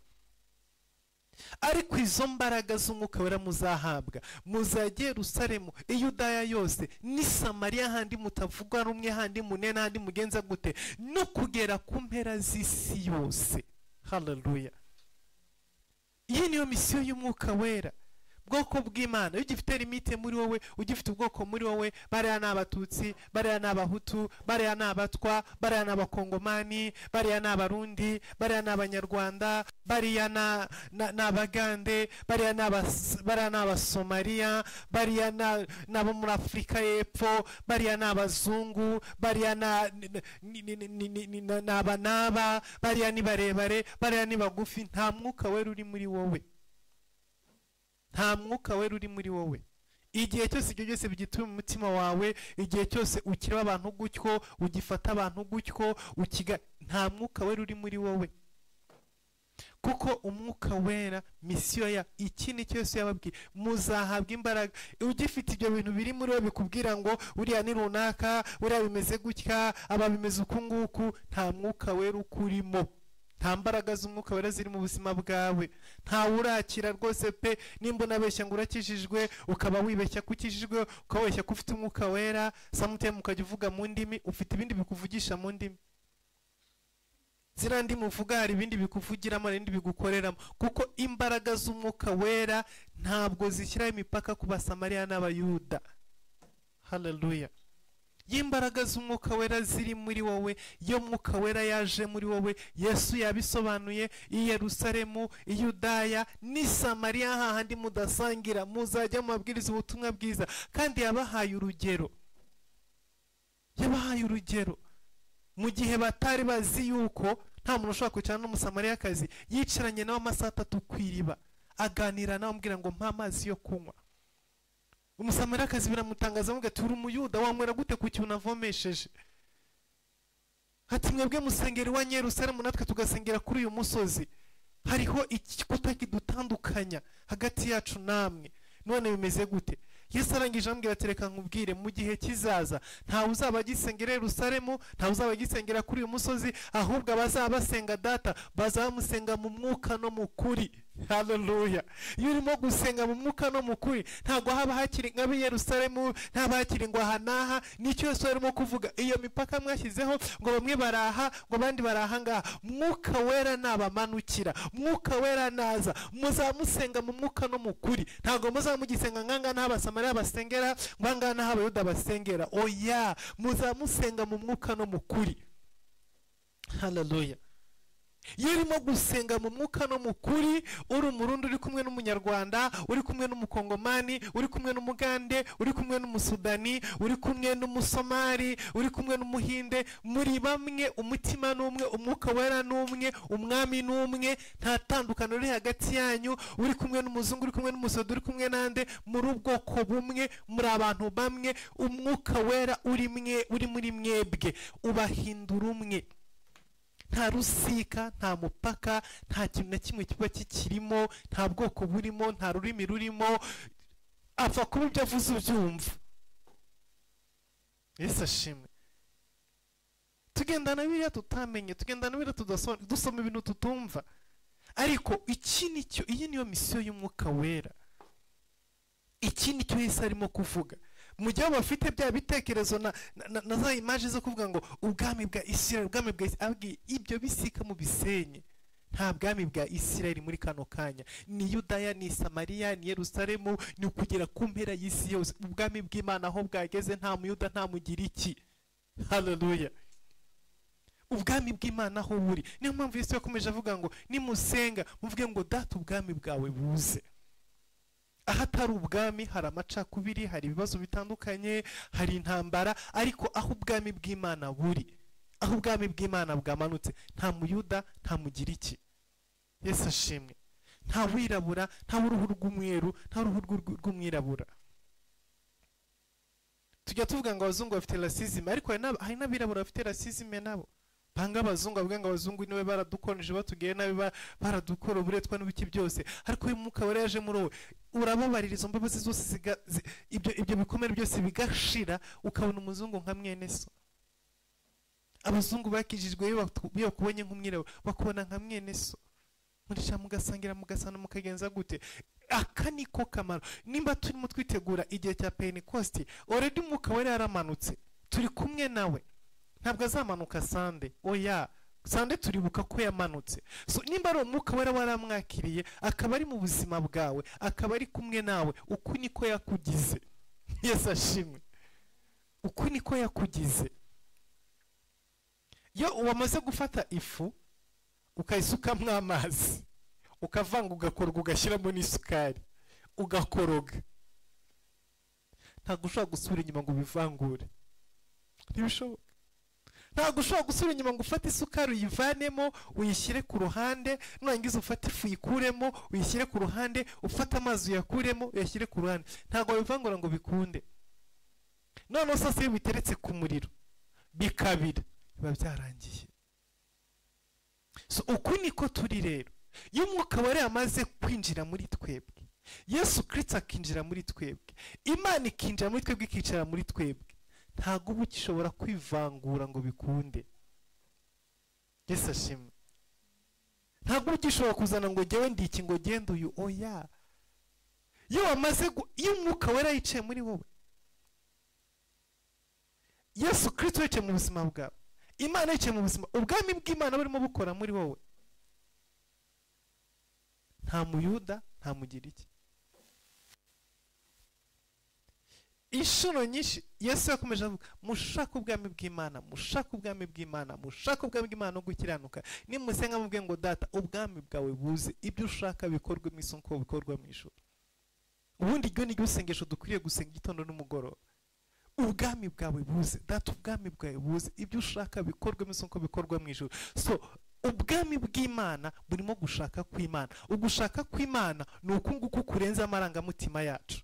ariko izo mbaraga z'Umwuka Wera muzahabwa, muzajya Yerusalemu, i Yudaya yose n'i Samariya, handi mutavuga rumwe, handi munena, handi mugenza gute, no kugera ku mpera z'isi yose. Haleluya. Iyi niyo misiyo y'Umwuka Wera. Bwoko bw'Imana, iyo ugifite limite muri wowe, ugifite ubwoko muri wowe, bariya ni Abatutsi, bariya ni Abahutu, bariya ni Abatwa, bariya ni Abakongomani, bariya ni Abarundi, bariya ni Abanyarwanda, bariya ni Abagande, bariya ni Abasomaliya, bariya ni abo muri Afurika y'Epfo, bariya ni Abazungu, bariya ni aba n'aba, bariya ni barebare, bariya ni bagufi. Nta mwuka wera uri muri wowe. Nta mwuka wera uri muri wowe. Igihe cyose ibyo byose bigituye mu mutima wawe, igihe cyose ukireba abantu gutyo, ugifata abantu gutyo, ukiga, nta mwuka wera uri muri wowe. Kuko umwuka wera misiyo ya iki ni cyose yababwiye, muzahabwa imbaraga. Ugifite ibyo bintu biri muri wowe bikubwira ngo uriya ni runaka, uriya bimeze gutya, aba bimeze uku nguku, nta mwuka wera ukurimo. Nta mbaraga z'umwuka wera ziri mu buzima bwawe. Nta urakira rwose pe. Nimba unabeshya ngo urakijijwe, ukaba wibeshya ko ukijijwe, ukaba wibeshya ko ufite umwuka wera, sometimes ukajya uvuga mu ndimi, ufite ibindi bikuvugisha mu ndimi. Ziriya ndimi uvuga hari ibindi bikuvugiramo, hari ibindi bigukoreramo. Kuko imbaraga z'umwuka wera ntabwo zishyiraho imipaka ku Basamariya n'Abayuda. Haleluya. Imbaraga z'umwuka wera ziri muri wowe, iyo mwuka wera yaje muri wowe, Yesu yabisobanuye i Yerusalemu, i Yudaya n'i Samariya, hahandi mudasangira, muzajya mubabwiriza ubutumwa bwiza. Kandi yabahaye urugero. Yabahaye urugero. Mu gihe batari bazi yuko nta muntu ushobora kwicarana n'Umusamariyakazi, yicaranye nawe amasaha 3 ku iriba, aganira nawe amubwira ngo mpa amazi yo kunywa. Umusamariyakazi biramutangaza, amuga ati uri Umuyuda wanywera gute ku kintu navomesheje? Ati mwebwe musengera iwanyu Yerusalemu, natwe tugasengera kuri uyu musozi, hariho igikuta kidutandukanya hagati yacu namwe, none bimeze gute? Yesu arangije ambwira ati reka nkubwire, mu gihe kizaza ntawe uzaba agisengera Yerusalemu, ntawe uzaba agisengera kuri uyu musozi, ahubwo abazaba basenga Data bazamusenga mu mwuka no mu kuri. Haleluya. Iyo urimo gusenga mu mwuka no mu kuri, ntabwo haba hakiri nk'ab'i Yerusalemu, ntaba hakiri ngo aha n'aha. Nicyo Yesu arimo kuvuga. Iyo mipaka mwashyizeho ngo bamwe baraha, ngo abandi baraha ngaha, mwuka wera nabamanukira, mwuka wera naza, muzamusenga mu mwuka no mu kuri. Ntabwo muzamugisenga nk'aha n'aho Abasamariya basengera, ngo aha ngaha n'aho Abayuda basengera. Oya, muzamusenga mu mwuka no mu kuri. Haleluya. Iyo urimo gusenga mu mwuka no mu kuri, uri Umurundi uri kumwe n'Umunyarwanda, uri kumwe n'Umukongomani, uri kumwe n'Umugande, uri kumwe n'Umusudani, uri kumwe n'Umusomali, uri kumwe n'Umuhinde, muri bamwe, umutima n'umwe, umwuka wera n'umwe, umwami n'umwe, nta tandukano riri hagati yanyu. Uri kumwe n'umuzungu, uri kumwe n'umusoda, uri kumwe nande, muri ubwoko bumwe, muri abantu bamwe, umwuka wera uri mwe, uri muri mwebwe, ubahindura umwe. Nta rusika, nta mupaka, nta kintu na kimwe kiba kikirimo, nta bwoko burimo, nta rurimi rurimo, apfa kuba ibyo avuze ubyumva. Yesu ashimwe. Tugendana biriya tutamenye, tugendana biriya dusoma ibintu tutumva. Ariko iki nicyo, iyi niyo misiyo y'umwuka wera. Iki nicyo Yesu arimo kuvuga. Mu gihe bafite bya bitekerezo na za image zo kuvuga ngo ubwami bwa Isirayeli, ubwami bwa Isirayeli, ibyo bisika mu bisenye. Nta bwami bwa Isirayeli muri kano kanya. Ni Yudaya, ni Samariya, ni Yerusalemu, ni ukugera ku mpera y'isi yose. Ubwami bw'Imana aho bwageze nta Muyuda, nta Mugiriki. Haleluya. Ubwami bw'Imana aho buri. Niyo mpamvu Yesu yakomeje avuga ngo nimusenga muvuge ngo Data ubwami bwawe buze. Ahatari ubwami hari amacakubiri, hari ibibazo bitandukanye, hari intambara, ariko aho ubwami bw'Imana buri, aho ubwami bw'Imana bwamanutse, nta Muyuda, nta Mugiriki. Yesu ashimwe. Nta wirabura, nta uruhu rw'umweru, nta uruhu rw'umwirabura. Tujya tuvuga ngo abazungu bafite racisme, ariko hari n'abirabura bafite racisme nabo. Banga abazungu, bavuga ngo abazungu niwe baradukonje, batugiye nabi, baradukora uburetwa n'ibiki byose. Ariko uyu mwuka wera yaje muri wowe, urababarira izo mbabazi zose, ibyo bikomere byose bigashira, ukabona umuzungu nka mwene so. Abazungu bakijijwe iyo bakubonye nk'umwirabura, bakubona nka mwene so. Murisha mugasangira, mugasana, mukagenza gute. Aka niko kamaro. Nimba turimo twitegura igihe cya Pentecost, already umwuka wera yaramanutse, turi kumwe nawe. Ntabwo azamanuka Sande, oya, Sande turibuka ko yamanutse. So nimba ari umwuka wera waramwakiriye, akaba ari mu buzima bwawe, akaba ari kumwe nawe, uku niko yakugize. Yesu ashimwe. Uku niko yakugize. Iyo wamaze gufata ifu ukayisukamo amazi, ukavanga ugakoroga, ugashyiramo n'isukari, ugakoroga, ntabwo ushobora gusubira inyuma ngo ubivangure, ntibishoboka. Ntabwo ushobora gusubira inyuma ngo ufate isukari uyivanemo uyishyire ku ruhande, nurangiza ufate ifu uyikuremo uyishyire ku ruhande, ufate amazi uyakuremo uyashyire ku ruhande. Ntabwo wabivangura ngo bikunde. Noneho sasa iyo biteretse ku muriro bikabira, biba byarangiye. So uku niko turi rero. Iyo umwuka wera amaze kwinjira muri twebwe, Yesu Kristo akinjira muri twebwe, Imana ikinjira muri twebwe, ikicara muri twebwe, ntabwo uba ukishobora kwivangura ngo bikunde. Yesu ashimwe. Ntabwo uba ukishobora kuzana ngo jyewe ndi iki, ngo genda uyu, oya. Iyo wamaze, iyo umwuka wera yicaye muri wowe, Yesu Kristo yicaye mu buzima bwawe, Imana yicaye mu buzima, ubwami bw'Imana burimo bukora muri wowe, nta muyuda, nta mugiriki. Inshuro nyinshi Yesu yakomeje avuga, mushaka ubwami bw'Imana, mushaka ubwami bw'Imana, mushaka ubwami bw'Imana no gukiranuka. Nimusenga mubwiye ngo data, ubwami bwawe buze, ibyo ushaka bikorwe mu isi nk'uko bikorwa mu ijuru. Ubundi iryo ni ryo sengesho dukwiriye gusenga igitondo n'umugoroba. Ubwami bwawe buze, data, ubwami bwawe buze, ibyo ushaka bikorwe mu isi nk'uko bikorwa mu ijuru. So ubwami bw'Imana burimo gushaka kw'Imana. Ugushaka kw'Imana ni uku nguku kurenza amarangamutima yacu.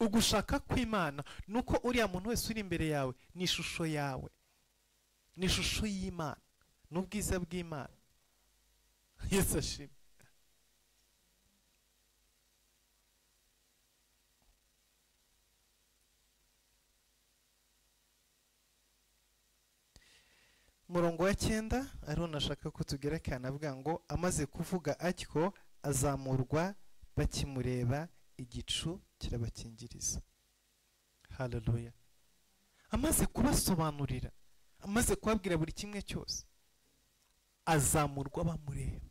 Ugushaka kw'Imana nuko uriya muntu wese uri imbere yawe ni ishusho yawe, ni ishusho y'Imana, n'ubwiza bw'Imana. Yesu ashimwe. Murongo wa 9 ariho nashaka ko tugerekana, avuga ngo amaze kuvuga atyo azamurwa bakimureba, igicu kirabakingiriza. Haleluya. Amaze kubasobanurira, amaze kubabwira buri kimwe cyose, azamurwa bamureba.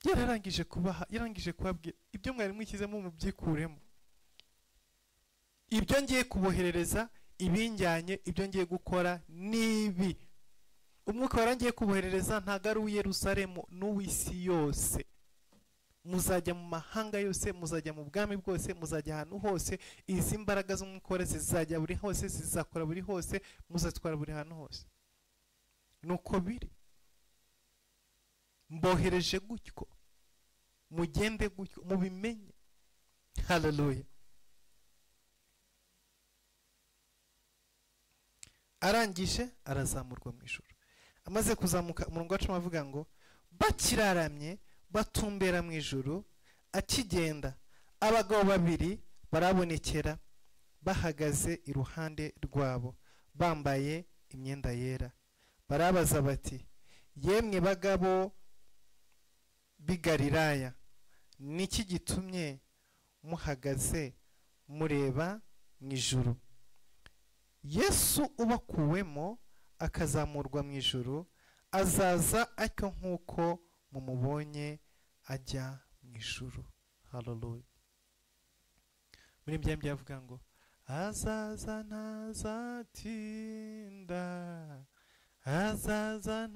Yararangije kubaha, yarangije kubabwira ibyo mwari mwishyizemo mubyikuremo, ibyo ngiye kuboherereza, ibinjyanye, ibyo ngiye gukora nibi. Umwuka warangiye kuboherereza ntago ari uw'i Yerusalemu, n'uw'isi yose. Muzajya mu mahanga yose, muzajya mu bwami bwose, muzajya ahantu hose. Izi mbaraga z'umwuka wera zizajya buri hose, zizakora buri hose, muzatwara buri hantu hose. Nuko biri, mbohereje gutyo, mugende gutyo, mubimenye. Haleluya. Arangije arazamurwa mu ijuru. Amaze kuzamuka, umurongo wa 10 avuga ngo bakiraramye batumbera mu ijuru, akigenda abagabo babiri barabonekera bahagaze iruhande rwabo, bambaye imyenda yera. Barabaza bati, yemwe bagabo b'i Galilaya, niki gitumye muhagaze mureba mu ijuru? Yesu ubakuwemo akazamurwa mu ijuru, azaza atyo nk'uko mumubonye ajya mu ijuru. Haleluya. Muri bya byavuga ngo azaza ntazatinda, azaza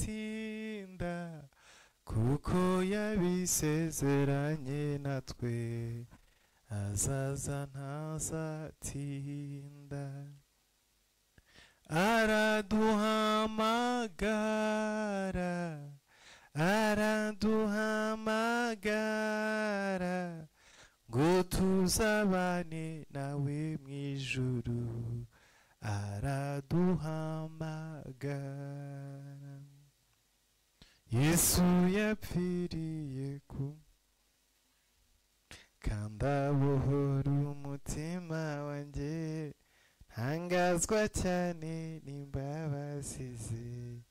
ntazatinda, kuko yabisezeranye natwe, azaza ntazatinda. Araduhamagara, araduhamagara, ngo tuzabane nawe mu ijuru, araduhamagara. Yesu yapfiriye ku kandi abohora umutima wanjye, ntangazwa cyane n'imbabazi ze,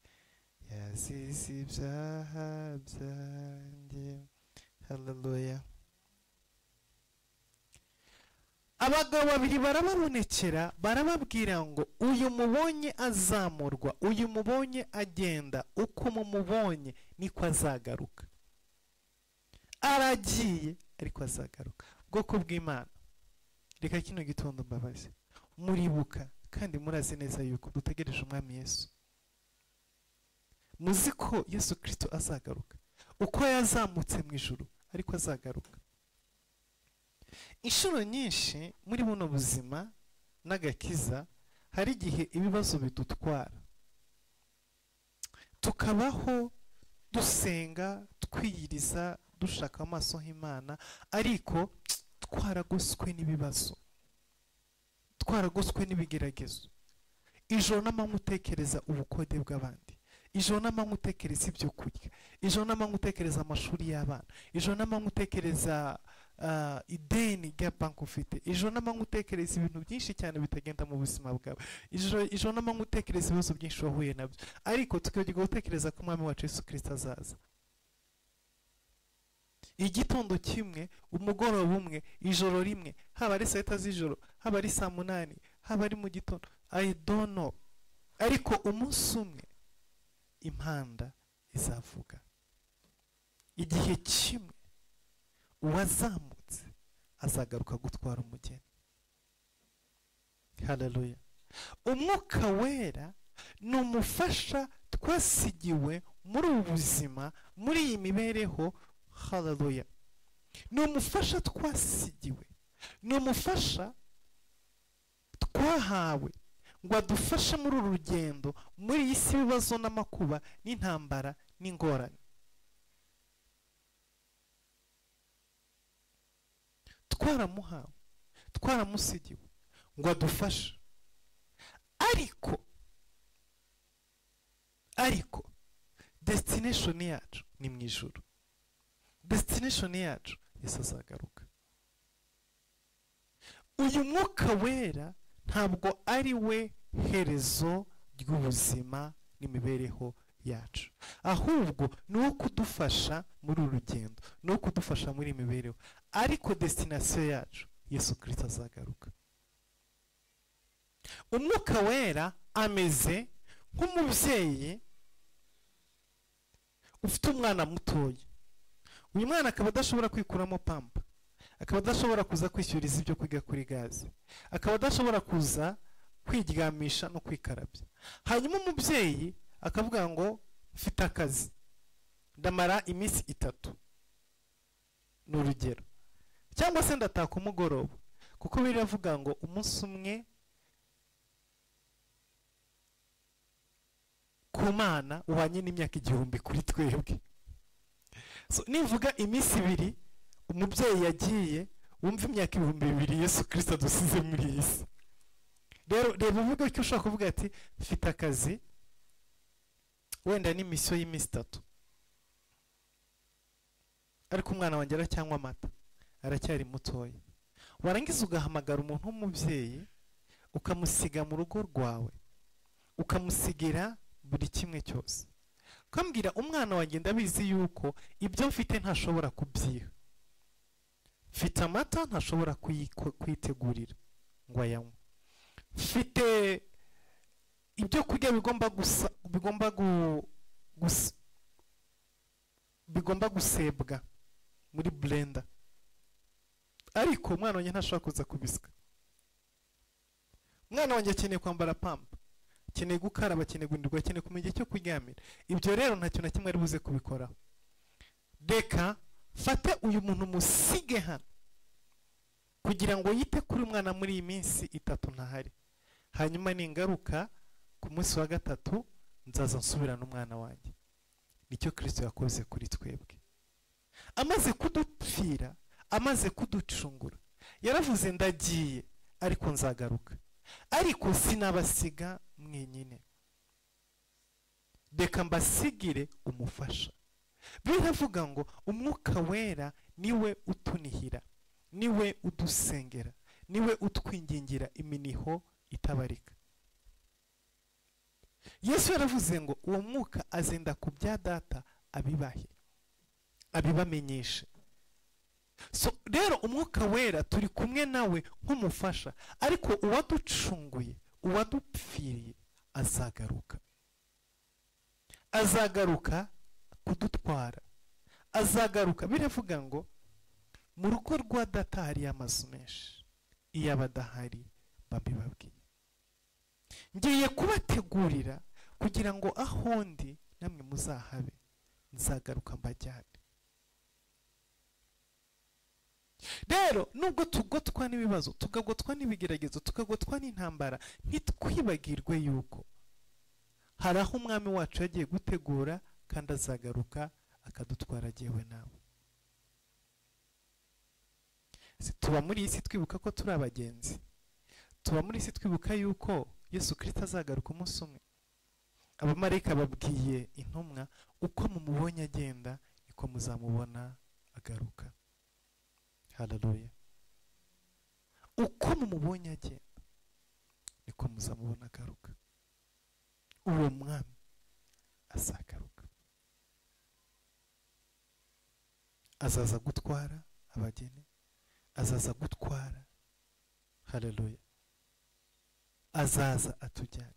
yazize ibyaha byanjye. Haleluya. Abagabo babiri barababonekera, barababwira ngo uyu mubonye azamurwa, uyu mubonye agenda, uko mumubonye niko azagaruka. Aragiye ariko azagaruka. Bwoko bw'Imana, reka kino gitondo mbabaze, muribuka kandi murazi neza yuko dutegereje umwami Yesu. Muzi ko Yesu Kristo azagaruka, uko yazamutse mu ijuru ariko azagaruka. Inshuro nyinshi muri buno buzima n'agakiza hari igihe ibibazo bidutwara, tukabaho dusenga, twiyiriza, dushaka amaso h'Imana, ariko twaragoswe n'ibibazo, twaragoswe n'ibigeragezo. Ijoro n'amanywa utekereza ubukode bw'abandi, ijoro n'amanywa utekereza ibyo kurya, ijoro n'amanywa utekereza amashuri y'abana, ijoro n'amanywa utekereza ideni rya banki ufite, ijoro n'amanywa utekereza ibintu byinshi cyane bitagenda mu buzima bwawe, ijoro n'amanywa utekereza ibibazo byinshi wahuye nabyo, ariko tukibagirwa gutekereza ko umwami wacu Yesu Kristo azaza. Igitondo kimwe, umugoroba umwe, ijoro rimwe, haba ari saa 6 z'ijoro, haba ari saa 8, haba ari mu gitondo, I don't know, ariko umunsi umwe impanda izavuga. Igihe kimwe uwazamutse azagaruka gutwara umugeni. Haleluya. Umwuka wera ni umufasha twasigiwe muri ubu buzima, muri iyi mibereho. Haleluya. Ni umufasha twasigiwe, ni umufasha twahawe ngo adufashe muri uru rugendo, muri iyi si ibibazo n'amakuba n'intambara n'ingorane. Twaramuhawe, twaramusigiwe ngo adufashe, ariko destination yacu ni mu ijuru. Destination yacu Yesu azagaruka. Uyu mwuka wera ntabwo ari we herezo ry'ubuzima n'imibereho yacu, ahubwo ni uwo kudufasha muri uru rugendo, ni uwo kudufasha muri imibereho, ariko destination yacu Yesu Kristo azagaruka. Umwuka wera ameze nk'umubyeyi ufite umwana mutoya. Uyu mwana akaba adashobora kwikuramo pampa, akaba adashobora kuza kwishyuriza ibyo kwiga kuri gaze, akaba adashobora kuza kwiryamisha no kwikarabya. Hanyuma umubyeyi akavuga ngo mfite akazi, ndamara iminsi 3, ni urugero, cyangwa se ndataka umugoroba, kuko biravuga ngo umunsi umwe ku Mana uhanye n'imyaka 1000 kuri twebwe. So nivuga iminsi 2 umubyeyi yagiye, wumva imyaka 2000 Yesu Kristo adusize muri iyi si. Rero reba uvuga ko ushobora kuvuga ati mfite akazi, wenda ni misiyo y'iminsi 3, ariko umwana wanjye aracyanywa amata, aracyari mutoya. Warangiza ugahamagara umuntu w'umubyeyi, ukamusiga mu rugo rwawe, ukamusigira buri kimwe cyose, ukambwira umwana wanjye ndabizi yuko ibyo mfite ntashobora kubyiha, mfite amata ntashobora kuyitegurira ngo ayanywe, mfite ibyo kurya bigomba gusebwa muri blender, ariko umwana wanjye ntashobora kuza kubisika. Umwana wanjye akeneye kwambara pampa, akeneye gukaraba, akeneye guhinduka, akeneye kumenya icyo kuryamira. Ibyo rero ntacyo na kimwe ari buze kubikoraho. Reka fate uyu muntu musige hano kugira ngo yite kuri umwana muri iyi minsi 3 ntahari, hanyuma ningaruka ku munsi wa 3 nzaza nsubirana umwana wanjye. Nicyo Kristo yakoze kuri twebwe. Amaze kudupfira, amaze kuducungura, yaravuze ndagiye ariko nzagaruka, ariko sinabasiga mwenyine, reka mbasigire umufasha. Biravuga ngo umwuka wera niwe utunihira, niwe udusengera, niwe utwingingira iminiho itabarika. Yesu yaravuze ngo uwo mwuka azenda ku bya data abibahe, abibamenyeshe. So rero umwuka wera turi kumwe nawe nk'umufasha, ariko uwaducunguye, uwadupfiriye azagaruka. Azagaruka kudutwara, azagaruka. Biravuga ngo mu rugo rwa data hari amazu menshi, iyo abadahari babibabwiye. Ngiye kubategurira kugira ngo aho ndi namwe muzahabe, nzagaruka mbajyane. Rero nubwo tugotwa n'ibibazo, tukagotwa n'ibigeragezo, tukagotwa n'intambara, ntitwibagirwe yuko hari aho umwami wacu yagiye gutegura kandi azagaruka akadutwara jyewe nawe. Tuba muri iyi si twibuka ko turi abagenzi, tuba muri iyi si twibuka yuko Yesu Kristo azagaruka umunsi umwe. Abamarayika babwiye intumwa, uko mumubonye agenda niko muzamubona agaruka. Haleluya. Uko mumubonye agenda niko muzamubona agaruka. Uwo mwami azagaruka, azaza gutwara abageni, azaza gutwara. Haleluya. Azaza atujyana.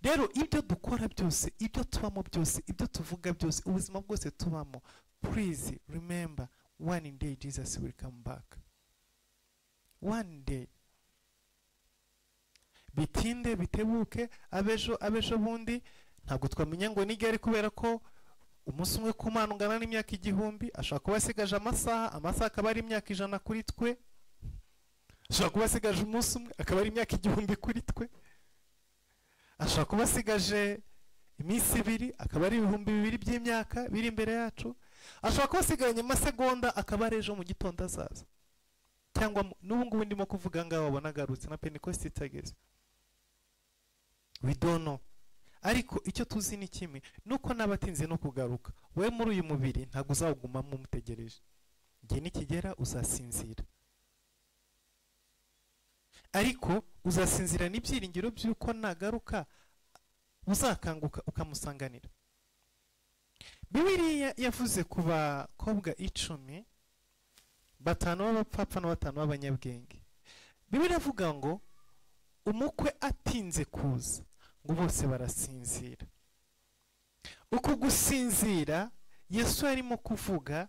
Rero ibyo dukora byose, ibyo tubamo byose, ibyo tuvuga byose, ubuzima bwose tubamo, please remember, one day Jesus will come back. One day. Bitinde bitebuke, abejo abejo bundi, ntabwo twamenya ngo ni ryari, kubera ko umunsi umwe ku Mana ungana n'imyaka 1000. Ashobora kuba asigaje amasaha, amasaha akaba ari imyaka 100 kuri twe. Ashobora kuba asigaje umunsi umwe akaba ari imyaka 1000 kuri twe. Ashobora kuba asigaje iminsi 2 akaba ari 2000 by'imyaka biri imbere yacu. Ashobora kuba asigaranye amasegonda akaba ari ejo mu gitondo azaza, cyangwa n'ubu ngubu ndimo kuvuga ngaho wabona agarutse na Pentecost itageze. We don't know. Ariko icyo tuzi ni kimwe, nuko n'abatinze no kugaruka, we muri uyu mubiri ntabwo uzawugumamo umutegereje. Igihe nikigera uzasinzira, ariko uzasinzira n'ibyiringiro by'uko nagaruka uzakanguka ukamusanganira. Bibiliya yavuze ku bakobwa 10, 5 b'abapfapfa na 5 b'abanyabwenge. Bibiliya ivuga ngo umukwe atinze kuza, ngo bose barasinzira. Uku gusinzira Yesu arimo kuvuga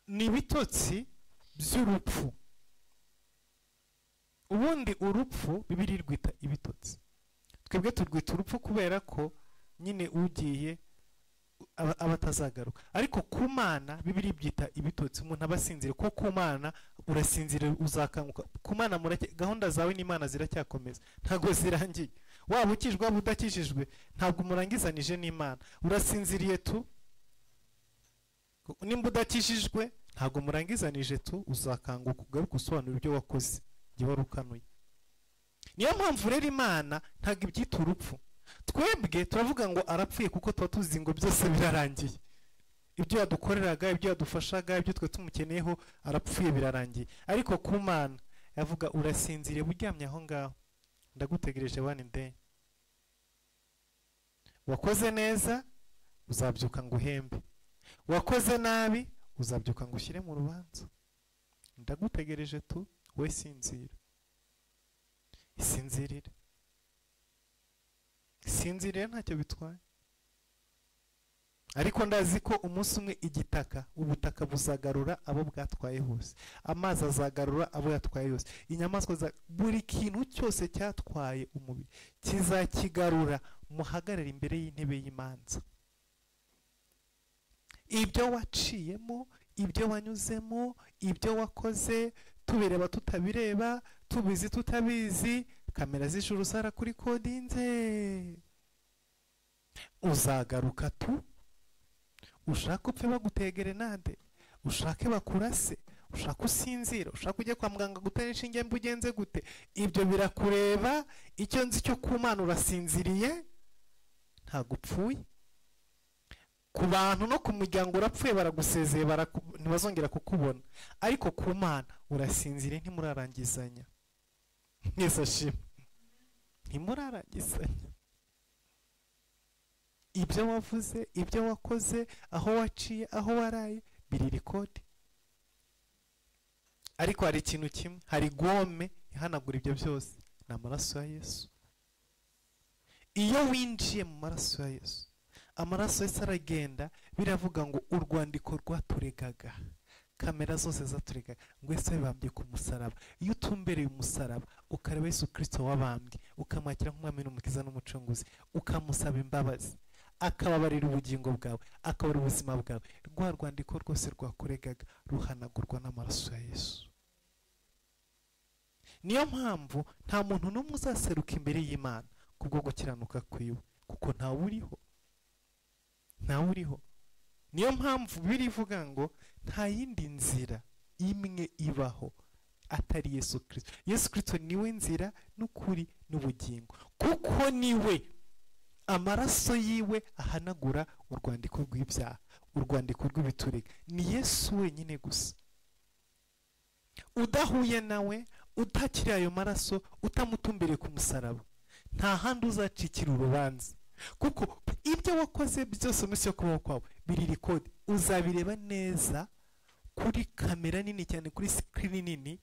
ni ibitotsi by'urupfu. Ubundi urupfu Bibiliya irwita ibitotsi, twebwe turwita urupfu kubera ko nyine ugiye aba atazagaruka. Ariko ku Mana Bibiliya ibyita ibitotsi, umuntu aba asinzira. Ko ku Mana urasinzira uzakanguka. Ku Mana gahunda zawe n'Imana ziracyakomeza, ntabwo zirangiye. Waba ukijwe waba udakijijwe, ntabwo murangizanije n'Imana. Urasinziriye tu, nimba udakijijwe ntabwo murangizanije tu, uzakanguka ugaruka usobanura ibyo wakoze igihe wari ukanuye. Niyo mpamvu rero Imana ntabwo ibyita urupfu. Twebwe turavuga ngo arapfuye kuko tuba tuzi ngo byose birarangiye, ibyo yadukoreraga, ibyo yadufashaga, ibyo twe tumukeneyeho, arapfuye birarangiye. Ariko ku Mana yavuga urasinziriye uryamye aho ngaho, ndagutegereje one day. Wakoze neza uzabyuka ngo uhembe, wakoze nabi uzabyuka ngo ushyire mu rubanza. Ndagutegereje tu, we sinzira, isinzirire, sinzirire ntacyo bitwaye. Ariko ndazi ko umunsi umwe igitaka, ubutaka buzagarura abo bwatwaye hose, amazi azagarura abo yatwaye hose, inyamaswa, buri kintu cyose cyatwaye umubiri kizakigarura. Muhagarare imbere y'intebe y'imanza. Ibyo waciyemo, ibyo wanyuzemo, ibyo wakoze, tubireba tutabireba, tubizi tutabizi, kamera z'ijuru zarakurikodinze. Uzagaruka tu, ushaka upfe bagutegere nande, ushake bakurase, ushaka usinzira, ushaka ujye kwa muganga gutera inshinge mbi ugenze gute, ibyo birakureba. Icyo nzi cyo ku Mana urasinziriye, ntabwo upfuye. Ku bantu no ku muryango urapfuye, baragusezeye, ntibazongera kukubona. Ariko ku Mana urasinziriye, ntimurarangizanya. Mwese ashimwe, ntimurarangizanya. Ibyo wavuze, ibyo wakoze, aho waciye, aho waraye, biri record. Ariko hari ikintu kimwe, hari gome ihanagura ibyo byose, ni amaraso ya Yesu. Iyo winjiye mu maraso ya Yesu, amaraso Yesu aragenda, biravuga ngo urwandiko rwaturegaga, kamera zose zaturegaga, ngo Yesu yabambye ku musaraba. Iyo utumbereye umusaraba, ukareba Yesu Kristo wabambwe, ukamwakira nk'umwami n'umukiza n'umucunguzi, ukamusaba imbabazi, akababarira ubugingo bwawe, akabara ubuzima bwawe, rwa rwandiko rwose rwakuregaga ruhanagurwa n'amaraso ya Yesu. Niyo mpamvu nta muntu n'umwe uzaseruka imbere y'Imana kubwo gukiranuka kwiwe, kuko ntawe uriho, ntawe uriho. Niyo mpamvu birivuga ngo nta yindi nzira imwe ibaho atari Yesu Kristo. Yesu Kristo niwe nzira n'ukuri n'ubugingo, kuko niwe amaraso yiwe ahanagura urwandiko rw'ibyaha, urwandiko rw'ibiturega. Ni Yesu wenyine gusa. Udahuye nawe, utakiri ayo maraso, utamutumbere ku musaraba, nta handi uzacikira urubanza, kuko ibyo wakoze byose munsi yo kubaho kwawe biri record. Uzabireba neza kuri kamera nini cyane, kuri screen nini,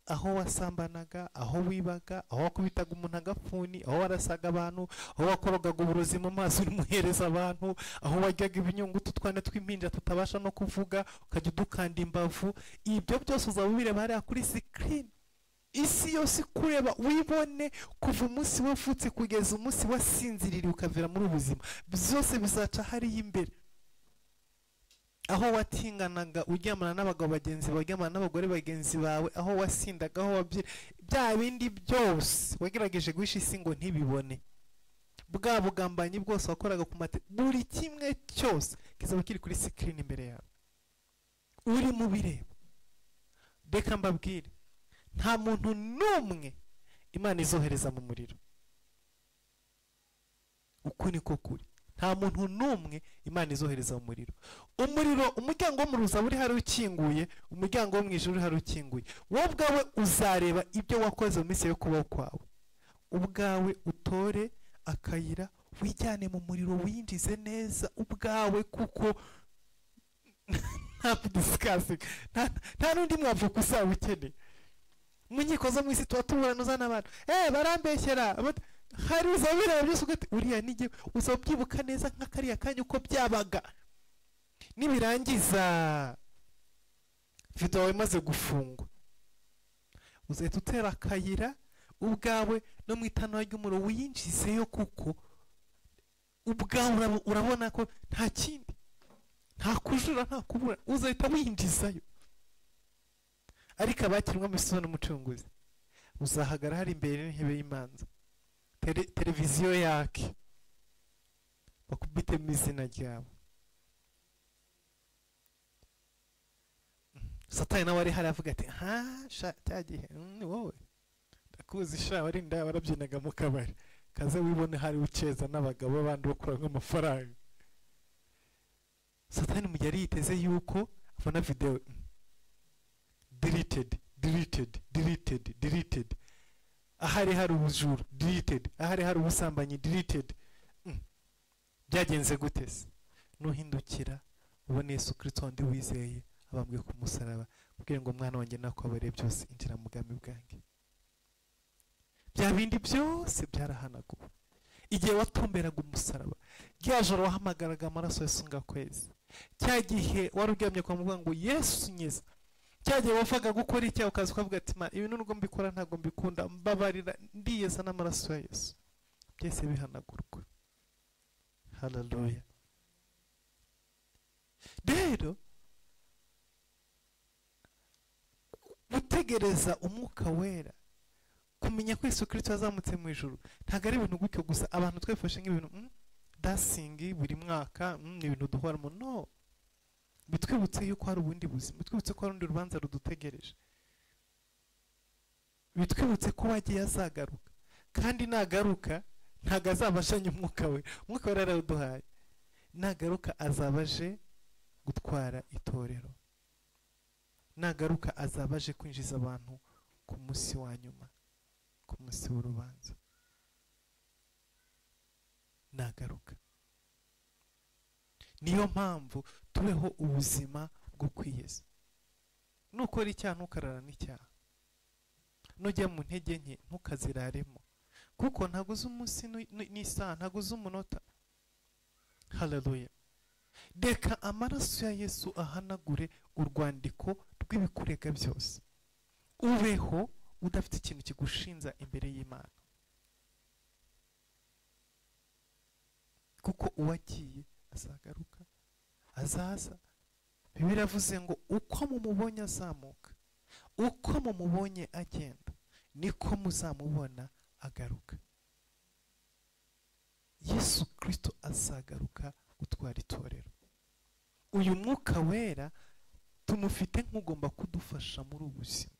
aho wasambanaga, aho wibaga, aho wakubitaga umuntu agafuni, aho warasaga abantu, aho wakorogaga uburozi mu maso urimuhereza abantu, aho wajyaga ibinyungutu twana tw'impinja tutabasha no kuvuga ukajya udukanda imbavu. Ibyo byose uzaba ubireba hariya kuri screen. Isi yose kureba, wibone kuva umunsi wavutse kugeza umunsi wasinzirira ukavira muri ubuzima, byose bizaca hariya imbere. Aho watinganaga uryamana n'abagabo bagenzi bawe, uryamana n'abagore bagenzi bawe, aho wasindaga, aho wabyira, bya bindi byose wagerageje guhisha isi ngo ntibibone, bwa bugambanyi bwose wakoraga ku mate, buri kimwe cyose kizaba kiri kuri screen imbere yawe, uri mu bireba. Reka mbabwire, nta muntu n'umwe Imana izohereza mu muriro. Uku niko kuri. Nta muntu n'umwe Imana izohereza mu muriro. Umuriro, umuryango wo mu ruzaba uri hari ukinguye, umuryango wo mu ijuru uri hari ukinguye. Wowe ubwawe uzareba ibyo wakoze mu minsi yo kubaho kwawe, ubwawe utore akayira wijyane mu muriro, winjize neza ubwawe, kuko nta discussing, nta n'undi mwavuka uzaba ukeneye. Mu nkiko zo mu isi tuba tuburana uzana abantu, barambeshyera, hari uzabireba byose ugati uriya nige, uzabyibuka neza nka kariya kanya uko byabaga. Nibirangiza video yawe imaze gufungwa, uzahita utera akayira ubwawe no mu itanura ry'umuriro winjizeyo, kuko ubwawe urabona ko nta kindi, nta kujura, nta kubura, uzahita winjizayo. Ariko abakirwa mu isi n'umucunguzi, uzahagara hari imbere n'intebe y'imanza, televiziyo yake, bakubitemo izina ryawe. Satani nawe ari hari avuga ati ha sha cyagihe ni wowe ndakuzi sha, wari nda warabyinaga mu kabari, kaze wibone hari ukeza n'abagabo bandi bakura nk'amafaranga. Satani mu gihe yiteze yuko abona video deleted, deleted, deleted, deleted, ahari hari ubujura deleted, ahari hari ubusambanyi deleted. Byagenze gute se? Nuhindukira ubone Yesu Kristo ndi wizeye abambwe ku musaraba, kugira ngo mwana wanjye nakwabare byose, injira mu bwami bwanjye. Bya bindi byose byarahanaguwe igihe watumberaga umusaraba, rya joro wahamagaraga amaraso Yesu ngakwezi, cya gihe wari uryamye kwa muganga ngo Yesu nyiza, cya gihe wavaga gukora icyaha ukaza ukavuga ati ma ibi nubwo mbikora ntabwo mbikunda, mbabarira, ndiyeza n'amaraso ya Yesu, byose bihanagurwa. Haleluya. Rero gutegereza umwuka wera, kumenya ko Yesu Kristo yazamutse mu ijuru, ntabwo ari ibintu gutyo gusa abantu twifashe nk'ibintu dasingi buri mwaka, ibintu duhoramo. No, bitwibutse yuko hari ubundi buzima, bitwibutse ko hari urundi rubanza rudutegereje, bitwibutse ko wagiye azagaruka, kandi nagaruka ntabwo azabashanya umwuka we, umwuka we yarawuduhaye. Nagaruka azabaje gutwara itorero, nagaruka azabaje kwinjiza abantu ku munsi wa nyuma, ku munsi w'urubanza. Nagaruka. Niyo mpamvu tubeho ubuzima bwo kwiyeza. Nukora icyaha ntukarara n'icyaha, nujya mu ntege nke ntukaziraremo, kuko ntago uzi umunsi n'isaha, ntago uzi umunota. Haleluya. Reka amaraso ya Yesu ahanagure urwandiko rw'ibikurega byose, ubeho udafite ikintu kigushinza imbere y'Imana, kuko uwagiye azagaruka, azaza. Bibiliya iravuze ngo uko mumubonye azamuka, uko mumubonye agenda, niko muzamubona agaruka. Yesu Kristo azagaruka gutwara itorero. Uyu mwuka wera tumufite nk'ugomba kudufasha muri ubu buzima,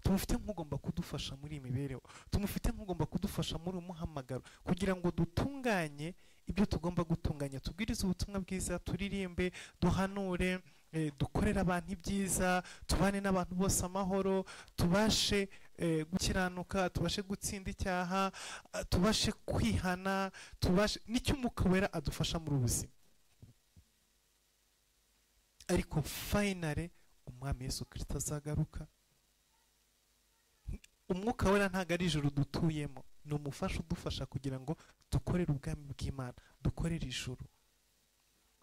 tumufite nk'ugomba kudufasha muri iyi mibereho, tumufite nk'ugomba kudufasha muri umuhamagaro, kugira ngo dutunganye ibyo tugomba gutunganya, tubwirize ubutumwa bwiza, turirimbe, duhanure, dukorere abantu ibyiza, tubane n'abantu bose amahoro, tubashe gukiranuka, tubashe gutsinda icyaha, tubashe kwihana, tubashe nicyo umwuka wera adufasha muri ubu buzima. Ariko finally umwami Yesu Kristo azagaruka. Umwuka wera ntago ari ijuru dutuyemo, ni umufasha udufasha kugira ngo dukorere ubwami bw'Imana, dukorere ijuru.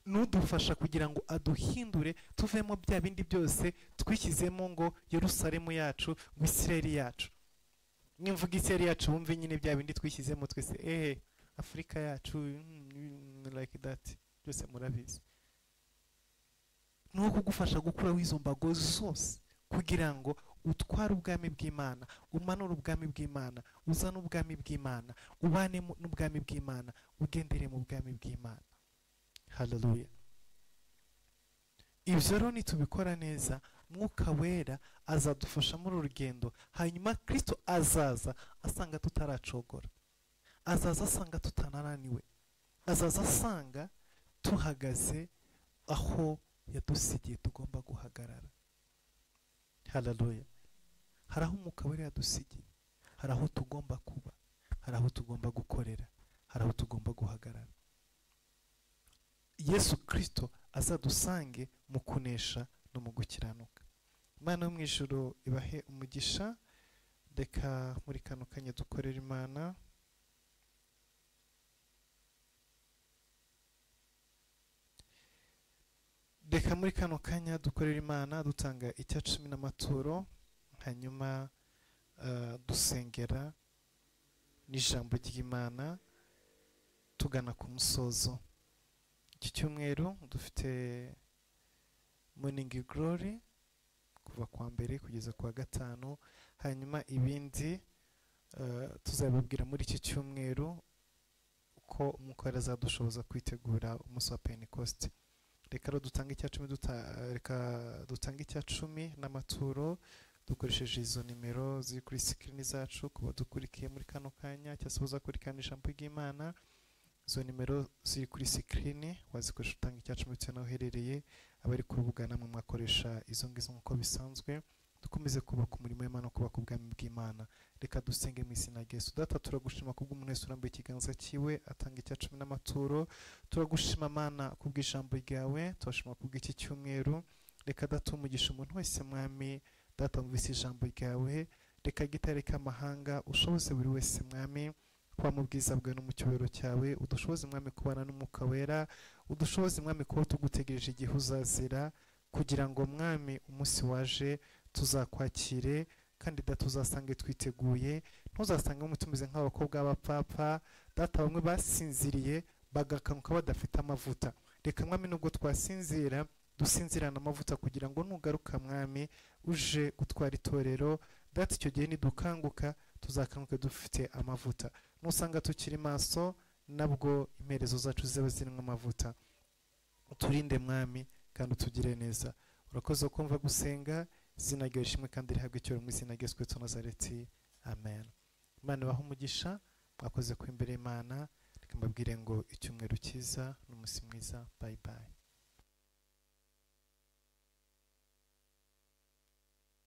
Nudufasha kugira ngo aduhindure tuvemo bya bindi byose twishyizemo ngo Yerusalemu yacu, ngo Isirayeli yacu. Nimvuga Isirayeli yacu wumve nyine bya bindi twishyizemo twese, ehe Afurika yacu, like that, byose murabizi. Ni kugufasha gukuraho izo mbago zose kugira ngo utware ubwami bw'Imana, umanure ubwami bw'Imana, uzane ubwami bw'Imana, ubane n'ubwami bw'Imana, ugendere mu bwami bw'Imana. Haleluya. Ibyo rero nitubikora neza, mwuka wera azadufasha muri uru rugendo, hanyuma Kristo azaza asanga tutaracogora, azaza asanga tutanananiwe, azaza asanga tuhagaze aho yadusigiye tugomba guhagarara. Haleluya. Hari aho umwuka wera yadusigiye, hari aho tugomba kuba, hari aho tugomba gukorera, hari aho tugomba guhagarara. Yesu Kristo azadusange mu kunesha no mu gukiranuka. Imana yo mu ijuru ibahe umugisha. Reka muri kano kanya dukorere Imana. Reka muri kano kanya dukorere Imana dutanga icya 10 n'amaturo, hanyuma dusengera n'ijambo ry'Imana tugana ku musozo. Iki cyumweru dufite Morning Glory kuva kwa mbere kugeza kwa gatanu, hanyuma ibindi tuzabibwira muri iki cyumweru uko umwuka wera azadushoboza kwitegura umunsi wa Pentecost. Reka rero dutange icya 10, reka dutange icya 10 n'amaturo dukoresheje izo nimero ziri kuri screen zacu kuba dukurikiye muri kano kanya, cyangwa se uzakurikirana ijambo ry'Imana. Izo nimero ziri kuri screen wazikoresha utanga icya 10 bitewe n'aho uherereye. Abari ku rubuga namwe mwakoresha izo ngizo nk'uko bisanzwe. Dukomeze kubaka umurimo w'Imana no kubaka ubwami bw'Imana. Reka dusenge mu izina rya Yesu. Data, turagushima kubw'umuntu wese urambuye ikiganza cyiwe atanga icya 10 n'amaturo. Turagushima Mana kubw'ijambo ryawe, turashima kubw'iki cyumweru. Reka Data umugisha umuntu wese Mwami, Data wumvise ijambo ryawe, reka gitareka amahanga, ushoboze buri wese Mwami kuba mu bwiza bwawe no mu cyubahiro cyawe. Udushoboze Mwami kubana n'umwuka wera, udushoboze Mwami kuba tugutegereje igihe uzazira, kugira ngo Mwami umunsi waje tuzakwakire, kandi Data uzasange twiteguye. Ntuzasange tumeze nk'abakobwa b'abapfapfa, Data bamwe basinziriye bagakanguka badafite amavuta. Reka Mwami nubwo twasinzira dusinzirana amavuta, kugira ngo nugaruka Mwami uje gutwara itorero, Data icyo gihe nidukanguka tuzakanguka dufite amavuta. Nusanga tukiri maso nabwo imperezo zacu zizaba zirimo amavuta. Uturinde Mwami kandi utugire neza. Urakoze kumva gusenga, izina ryawe rishimwe kandi rihabwe icyubahiro mu izina rya Yesu Kristo wa Nazareti. Amen. Imana ibahe umugisha, mwakoze ku imbere y'Imana. Reka mbabwire ngo icyumweru cyiza n'umunsi mwiza. Bye bye.